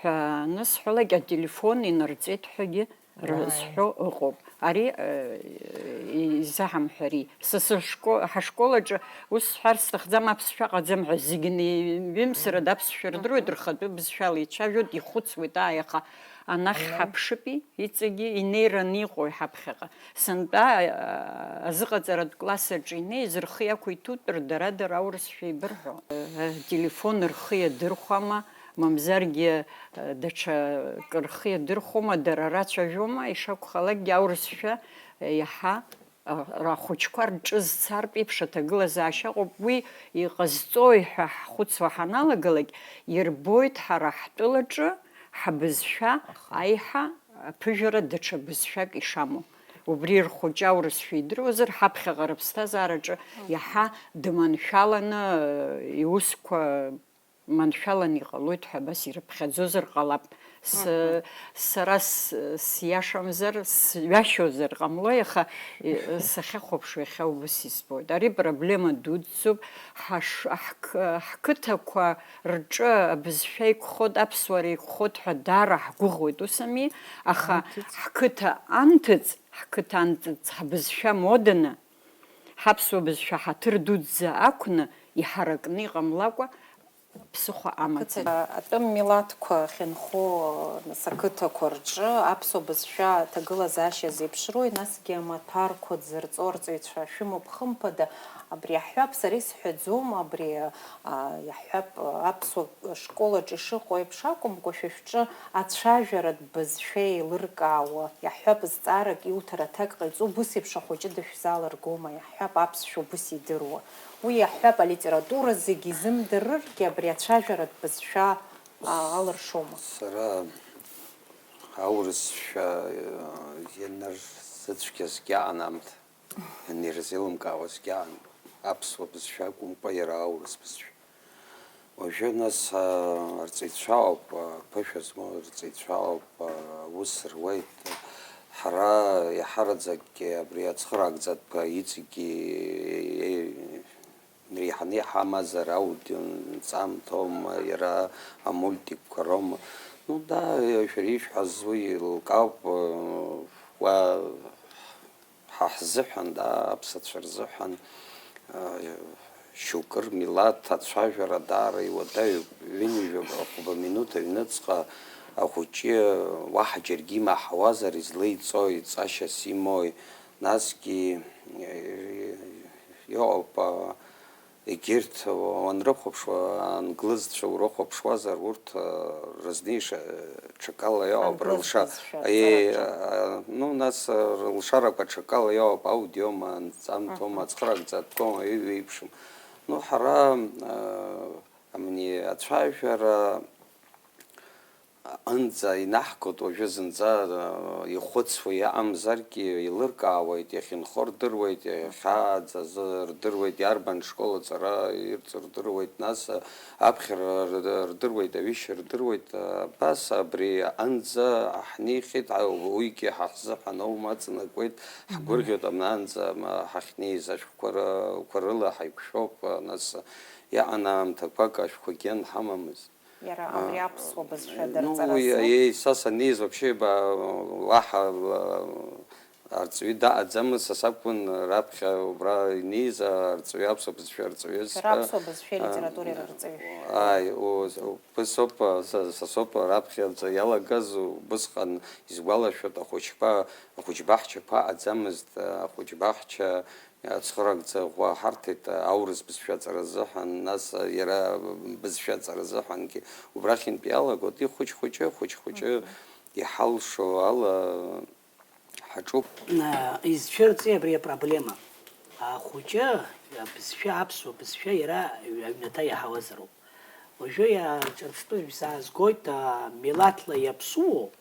ҳәа анысҳәалак, ателефон инарҵеит ҳәагьы р-, Уааи. Зҳәо ыҟоуп. Ари, э, изаҳамҳәари. Са сышко-, ҳашкол аҿы ус сҳәар сҭахӡам, аԥсшәа ҟаӡам ҳәа зегьы неимсырада аԥсшәа рдыруеит, рхатәы бызшәала ицәажәоит, ихәыцуеит, ааи, аха анахь Уааи. Ҳаԥшыпи, иҵегьы инеираны иҟоу ҳаԥхьаҟа. Сынтәа, а, азыҟаҵаратә класс аҿы инеиз рхы иақәиҭутәыр, дара-дара аурысшәа еибырҳәон. Ателефон рхы иадырхәама, мамзаргьы, а, даҽа кы рхы иадырхәома, дара рацәажәома, ишакәхалакгьы аурысшәа, а, иаҳа, а, ахәыҷқәа рҿы зцартә еиԥш аҭагылазаашьа ыҟоуп. Уи иҟазҵои ҳәа ҳхәыцуа ҳаналагалак, ирбоит ҳара ҳтәылаҿы ҳбызшәа аиҳа аԥыжәара даҽа бызшәак ишамоу. Убри рхәыҷы аурысшәа идыруазар, ҳаԥхьаҟа рыԥсҭазаараҿы иаҳа дманшәаланы, э, иусқәа маншәаланы иҟалоит ҳәа абас ирыԥхьаӡозар ҟалап. С-, Мгм. Сара с-, сиашамзар, сҩашьозар ҟамлои, аха, э, сахьахәаԥшуа иахьа убыс избоит. Ари проблема дуӡӡоуп. Ҳаш-, ҳқ-, ҳқыҭақәа рҿы абызшәа иқәхоит, аԥсуара иқәхоит ҳәа даара ҳгәыӷуеит, ус ами? Аха Анҭыҵ. Ҳқыҭа анҭыҵ, ҳқыҭа анҭыҵ ҳбызшәа моданы, ҳаԥсуа бызшәа ҳаҭыр дуӡӡа ақәны, иҳаракны иҟамлакәа, ԥсыхәа амаӡам. Ақыҭа, атәым милаҭқәа ахьынхо, нас, ақыҭақәа рҿы аԥсуа бызшәа аҭагылазаашьа зеиԥшроуи, насгьы амаҭәарқәа дзырҵо арҵаҩцәа шәымоуп, хымԥада, абри аҳәап, сара исҳәаӡом, абри, а, иаҳҳәап, аԥсуа школ аҿы ишыҟоу еиԥш акәымкәа, шәа шәҿы ацәажәаратә бызшәа еилыркаауа, иаҳҳәап, зҵаарак иуҭар аҭак ҟаиҵо, убыс еиԥш ахәыҷы дышәзалыргома, иаҳҳәап, аԥсшәа убыс идыруа. Уи иаҳҳәап, алитература зегьы изымдырыргьы, абри ацәажәаратә бызшәа, а, алыршома? Сара аурысшәа, э, ианырзыцәгьазгьы аан аамҭа, ианирзеилымкаауазгьы аан, аԥсуа бызшәа акәымкәа, иара аурыс бызшәа. Уажәы, нас, а, арҵаҩцәа ауп, а, ԥышәа змоу арҵаҩцәа ауп, а, аус руеит. Ҳара иаҳараӡакгьы абри ацхыраагӡатәқәа иҵегьгьы, е-, реиҳаны иҳамазар, аудио нҵамҭоума, иара амультикқәа роума. Ну, да, шәара ишәҳәаз уи еилкаауп, уа ҳа ҳзыҳәан, да, аԥсацәа рзыҳәан, а, шьоукы рмилаҭ ацәажәара даара иуадаҩуп. Ҩынҩажәа хәба минуҭ аҩныҵҟа ахәыҷы уаҳа џьаргьы имаҳауазар, излеиҵои, ҵашьас имои, насгьы, э, иҟоуп, а, егьырҭ уанрыхәаԥшуа, англызцәа урыхәаԥшуазар, урҭ, а, рызнеиша, а, ҽакала иоуп, Англыз рылша-, бызшәа аиеи, аҵараҿы. А, ну, нас, а, рылшарақәа ҽакала иоуп, аудиома, анҵамҭома, Мгм. Ацхыраагӡатәқәоума, еиуеиԥшым. Ну, ҳара, а, амни ацәажәара, Анӡа инаҳгоит уажәы зынӡа, э, ихәыцуа иҟамзаргьы, еилыркаауеит, иахьынхо рдыруеит, иахьааӡаз рдыруеит, иарбан школ аҵара ирҵо рдыруеит, нас, э, аԥхьара рд-, рдыруеит, аҩышьа рдыруеит, э, абас абри анӡа ҳнеихьеит, ҳа-, уигьы ҳа ҳзыҳәан аума аҵанакуеит, ҳгәырӷьоит абнаанӡа ма ҳахьнеиз ашәҟәқәа р-, қәа рыла ҳаиқәшәоуп, э, нас иаан аамҭақәак ашәқәагьы анҳамамыз. Иара абри А, аԥсуа бызшәа ну, дарҵаразы? Уи, еи, са саннеиз вообще ба-, уаҳа, а, арҵаҩы даҟаӡамызт, са сакәын раԥхьа убра инеиз арҵаҩы, аԥсуа бызшәа арҵаҩыс. Шәара ҳәа, аԥсуа бызшәеи а, литературеи рырҵаҩы шәара. Ааи, у-, убыс ауп, а, са, са соуп раԥхьаӡа иалагаз, убысҟан исгәалашәоит, ахәыҷқәа, ахәыҷбаҳчақәа аҟаӡамызт, ахәыҷбаҳча Ацхыраагӡа ӷәӷәа ҳарҭеит аурыс бызшәа аҵаразыҳәан, нас иара бызшәа аҵаразыҳәангьы убрахьынтә иалагоит, ихәыҷ-хәыҷы, хәыҷ-хәыҷы Мгм. Иҳалшо ала ҳаҿуп. А, изцәырҵи абри апроблема? Ахәыҷы абызшәа, аԥсуа бызшәа иара аҩнаҭа иаҳауазароуп. Уажәы иаҿырԥштәы саазгоит, а, милаҭла иаԥсуоу,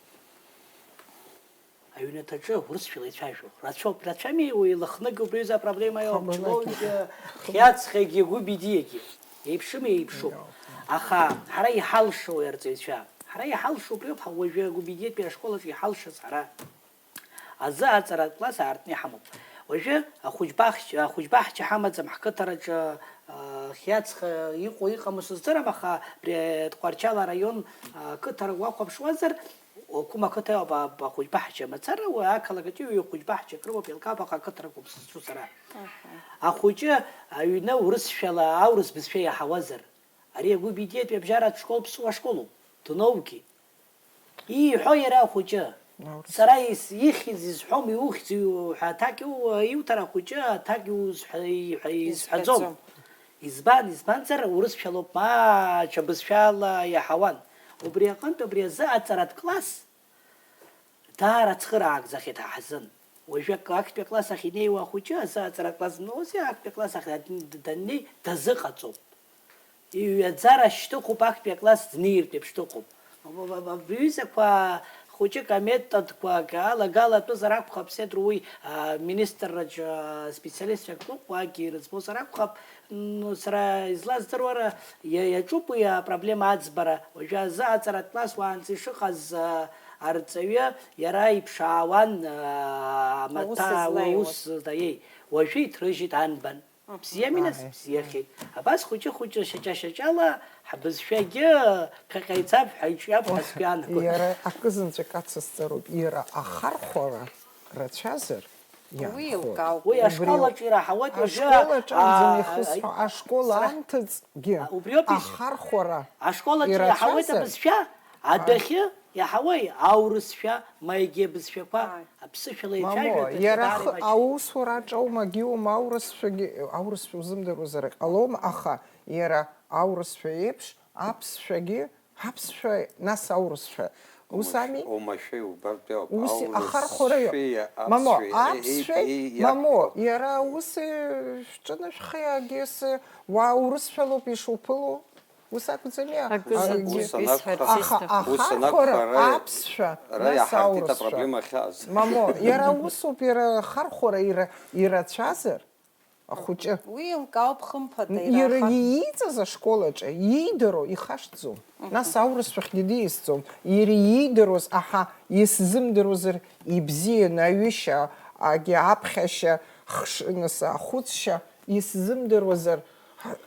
Аҩнаҭаҿы урысшәала ицәажәо рацәоуп, рацәами, уи Лыхныгьы убри аҩыза апроблема иоуп, Хабалакгьы. Ҷлоунгьы, Хиаҵхьагьы, Гәыбидиагьы. Еиԥшым, еиԥшуп. Иоуп. Аха ҳара иҳалшо уи арҵаҩцәа. Ҳара иҳалшо убриоуп, ҳа уажәы Гәыбидиатәи ашкол аҿы иҳалшаз ҳара. Азы аҵара класс аартны иҳамоуп. Уажәы ахәыҷбаҳч-, ахәыҷбаҳча ҳамаӡам ҳқыҭараҿы, а, хьаҵха иҟоу иҟаму сыздырам, аха абри Тҟәарчал араион, а, қыҭарак уахәаԥшуазар, Окума ақыҭа ауп, а, ахәыҷбаҳча мацара, уи ақалақь аҿы ҩ-хәыҷбаҳчак рымоуп, еилкаауп, аха ақыҭарак ауп сызҿу сара. Аха. Ахәыҷы аҩны урысшәала, аурыс бызшәа иаҳауазар, ари агәыԥ идеиатәи абжьаратә школ ԥсуа школуп, дноугьы. Ииҳәо иара ахәыҷы. Аурыс. Сара ис-, ихьӡ изҳәом, иухьӡ иу-, ҳәа аҭак иу-, иуҭар ахәыҷы аҭак иузҳәа-, иҳәа-, изҳәаӡом. Изҳәаӡом. Избан, избанзар, урысшәалоуп, ма ҽа бызшәала иаҳауан. Убри аҟынтә, убри азы аҵаратә класс даара ацхыраагӡахьеит ҳа ҳзын. Уажәы ак-, актәи акласс ахь инеиуа ахәыҷы азы аҵаратә класс змоузеи, актәи акласс ахь дан-, даннеи дазыҟаҵоуп. Иҩаӡара шьҭыхуп, актәи акласс днеиртә еиԥш дыҟоуп. Аб-, аб-, аб-, абри аҩызақәа хәыҷык аметодқәа алагалатәызар акәхап, сеидру уи, а, министрраҿы, а, специалистцәак ыҟоу акгьы ирыӡбозар акәхап, м, сара излаздыруа ара, иа-, иаҿуп уи апроблема аӡбара. Уажәы азы аҵаратә класс уаанӡа ишыҟаз, а, арҵаҩы иара иԥшаауан, а, Аус амаҭәа злаиуаз. Аус злаиеи. Уажәы иҭрыжьит анбан. Мгм. Бзиами, нас, Ааи. Бзиахеит. Абас хәыҷы-хәыҷы, шьаҿа-шьаҿала ҳбызшәагьы ԥхьаҟа ицап ҳәа иҿиап ҳәа сгәы иаанагоит. Иара акызынҵәак ацысҵароуп, иара ахархәара рацәазар, уи иаанхоит. Илкаауп. Уи убри ашкол аҿы ираҳауеит уажәы, ашкол аҿы а, анӡан ихысҳәо, а, ашкол сара, анҭыҵгьы а, убриоуп ишь-, ахархәара ашкол аҿы ираҳауеит ирацәазар, абызшәа, а, адәахьы иаҳауеи, аурысшәа, ма егьи абызшәақәа. Ааи. Аԥсышәала Мамоу, еицәажәоит, иара иаҳа ахы-, даараӡа аусураҿоума, егьиума, аурысшәагьы, аурысшәа узымдыруазар ҟалом, аха иара аурысшәа еиԥш, аԥсшәагьы, аԥсшәа, нас аурысшәа. Ус ами? Оумашәа, оумашәа иубартә иауп. Ус и-, ахархәара иоуп. Аурысшәеи Мамоу, аԥсшәеи, аԥсшәеи, еи, еи, мамоу, иақәхап. Иара ус, э, шәҿынашәхеи, агьыс, э, уа урысшәалоуп ишуԥыло? Ус акәӡами? Акы А, закәуп ус исҳәарц анакәха, исҭаху. Ус анакәха, ахархәара ара, аԥсшәа, ара нас иаҳартит аурысшәа. Апроблема ахьааз. Мамоу, иара усоуп, иара ахархәара ира-, ирацәазар, ахәыҷы. Уи еилкаауп, хымԥада, Иара ирахан. Ииҵаз ашкол аҿы иидыруа ихашҭӡом. Мгм. Нас аурысшәахьгьы диасӡом. Иара иидыруаз, аҳа, исзымдыруазар ибзианы, аҩышьа, агьи аԥхьашьа, хш-, нас ахәыцшьа, исзымдыруазар,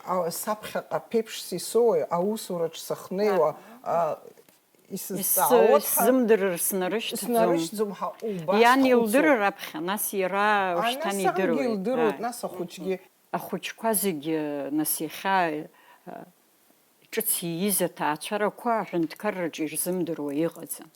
а, саԥхьаҟа ԥеиԥшс исоуеи, аусураҿ сахнеиуа, Аҳа. А, исызҵаауа Исзы-, ҳәа исзымдырыр снарышьҭӡом. Снарышьҭӡом ҳәа убас Иан хәыцуп. Илдырыр аԥхьа, нас иара А, ушьҭан нас ангьы идыруеит. Илдыруеит, Ааи. Нас ахәыҷгьы. Ахәыҷқәа зегьы, нас иахьа, а, ҿыц ииз аҭаацәарақәа аҳәынҭқарраҿы ирзымдыруа иҟаӡам.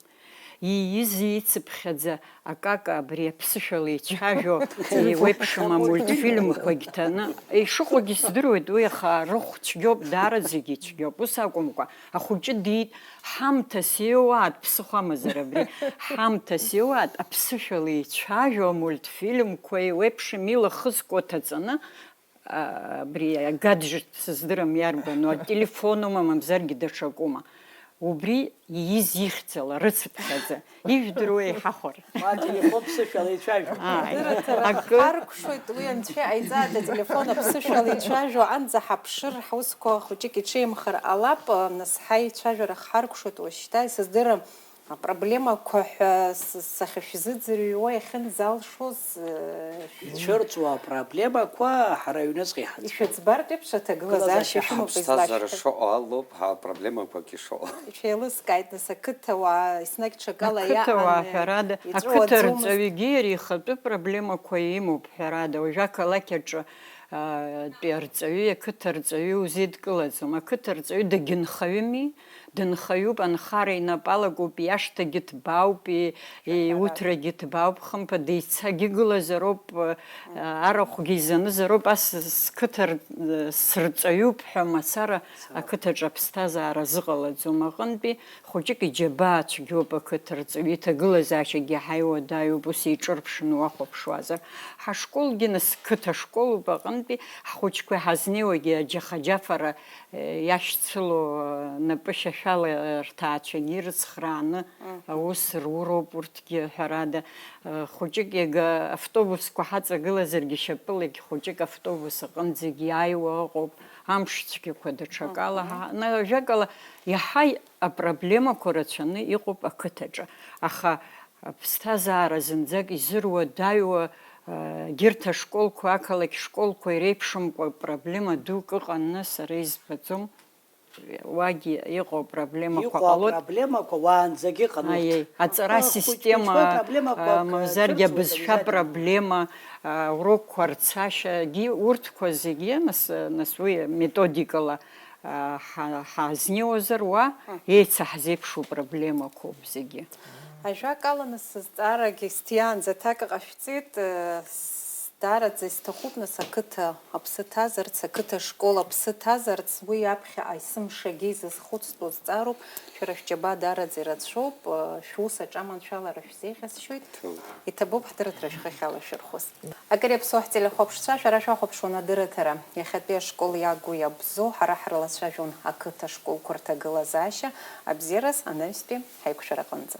Ииз ицыԥхьаӡа акака абри аԥсышәала ицәажәо, еиуеиԥшым амультфильмқәагь ҭаны, ишыҟоугьы сдыруеит уи, аха рыхә цәгьоуп, даара зегьы ицәгьоуп. Ус акәымкәа, ахәыҷы диит, ҳамҭас еиуаат, ԥсыхәа амазар абри, ҳамҭас еиуаат, аԥсышәала ицәажәо амультфильмқәа еиуеиԥшым илахызкуа ҭаҵаны, А, абри агаджет сыздырам иарбану, ателефонума, мамзаргьы даҽакума. Убри ииз ихьӡала, рыцыԥхьаӡа, ижәдыруеи иҳахәар. Ма ателефон ԥсышәала ицәажәо. Ааи. Акы Ҳаркәшоит, уи анцәа иҟаиҵааит, ателефон аԥсышәала ицәажәо, анӡа ҳаԥшыр, ҳусқәа хәыҷык иҽеимхар ҟалап, нас ҳаицәажәара ҳаркәшоит уашьҭа, исыздырам. Апроблемақәа ҳәа с-, сахьышәзыӡырҩуа иахьынӡалшоз, э, шәи- Ицәырҵуа апроблемақәа ҳара аҩныҵҟа иҳацәшәоит. Ишәыӡбартә еиԥш аҭагылазаашьа Гылазаашьа шәымоуп. Ҳаԥсҭазаара излашәҳәо. Шыҟоу алоуп, ҳапроблемақәагьы шыҟоу. Шәеилыскааит, нас, ақыҭауаа, еснагь ҽакала Ақыҭауаа, иаан, ҳәарада, иҵәыуаӡомызт. Ақыҭа рҵаҩгьы иара ихатәы проблемақәа имоуп, ҳәарада, уажәы ақалақь аҿы, а, тәи арҵаҩи ақыҭа рҵаҩи узеидкылаӡом. Ақыҭа рҵаҩы дагьынхаҩыми, дынхаҩуп, анхара инапы алакуп, иашҭагьы ҭбаауп, и-, иуҭрагьы ҭбаауп, хымԥада, ицагьы гылазароуп, а, арахәгьы изанызароуп, ас сқыҭа р-, сырҵаҩуп ҳәа мацара ақыҭаҿы аԥсҭазаара азыҟалаӡом. Аҟынтәи хәыҷык иџьабаа цәгьоуп ақыҭа рҵаҩы, иҭагылазаашьагьы иаҳа иуадаҩуп, ус еиҿырԥшны уахәаԥшуазар. Ҳашколгьы нас қыҭа школуп аҟынтәи, ҳхәыҷқәа иҳазнеиуагьы аџьаха-џьафара, э, иашьцыло, э, напышьашәала рҭаацәагьы ирыцхрааны аус руроуп урҭгьы, ҳәарада, э, хәыҷык иага автобусқәа ҳаҵагылазаргьы шьапылагь хәыҷык автобус аҟынӡагь иааиуа ыҟоуп, амш цәгьақәа даҽакала, ҳа-, на-, ажәакала, иаҳа апроблемақәа рацәаны иҟоуп ақыҭаҿы, аха Аԥсҭазаара зынӡак изыруадаҩуа, егьырҭ ашколқәа, ақалақь школқәа иреиԥшымкәа проблема дук ыҟан, сара избаӡом. Уагьы иҟоу проблемақәа Иҟоу ҟалоит. Апроблемақәа уаанӡагьы ыҟан урҭ. Аиеи, аҵара Ахәыҷ-, система, хәыҷқәа проблемақәа а, мамзаргьы цәырҵуеит абызшәа абжьаратәи. Проблема, а, урокқәа рцашьагьы, урҭқәа зегьы, нас, нас уи методикала, а, ҳа-, ҳазнеиуазар, уа еицаҳзеиԥшу проблемақәоуп зегьы. Ажәакала, нас, сызҵаарагьы сҭиаанӡа аҭак ҟашәҵеит, э, с-, даараӡа исҭахуп, нас, ақыҭа аԥсы ҭазарц, ақыҭа школ аԥсы ҭазарц, уи аԥхьаҟа есымшагьы изызхәыцтәу зҵаароуп, шәара шәџьабаа даараӡа ирацәоуп, э, шәус аҿы аманшәалара шәзеиӷьасшьоит. Иҭабуп ҳдырраҭара шәхы ахьалашәырхәыз. Акыр иаԥсоу ҳтелехәаԥшцәа, шәара шәахәаԥшуан адырраҭара. Иахьатәи ашкол иагу иабзоу, ҳара ҳрылацәажәон ақыҭа школқәа рҭагылазаашьа, абзиараз анаҩстәи ҳаиқәшәараҟынӡа.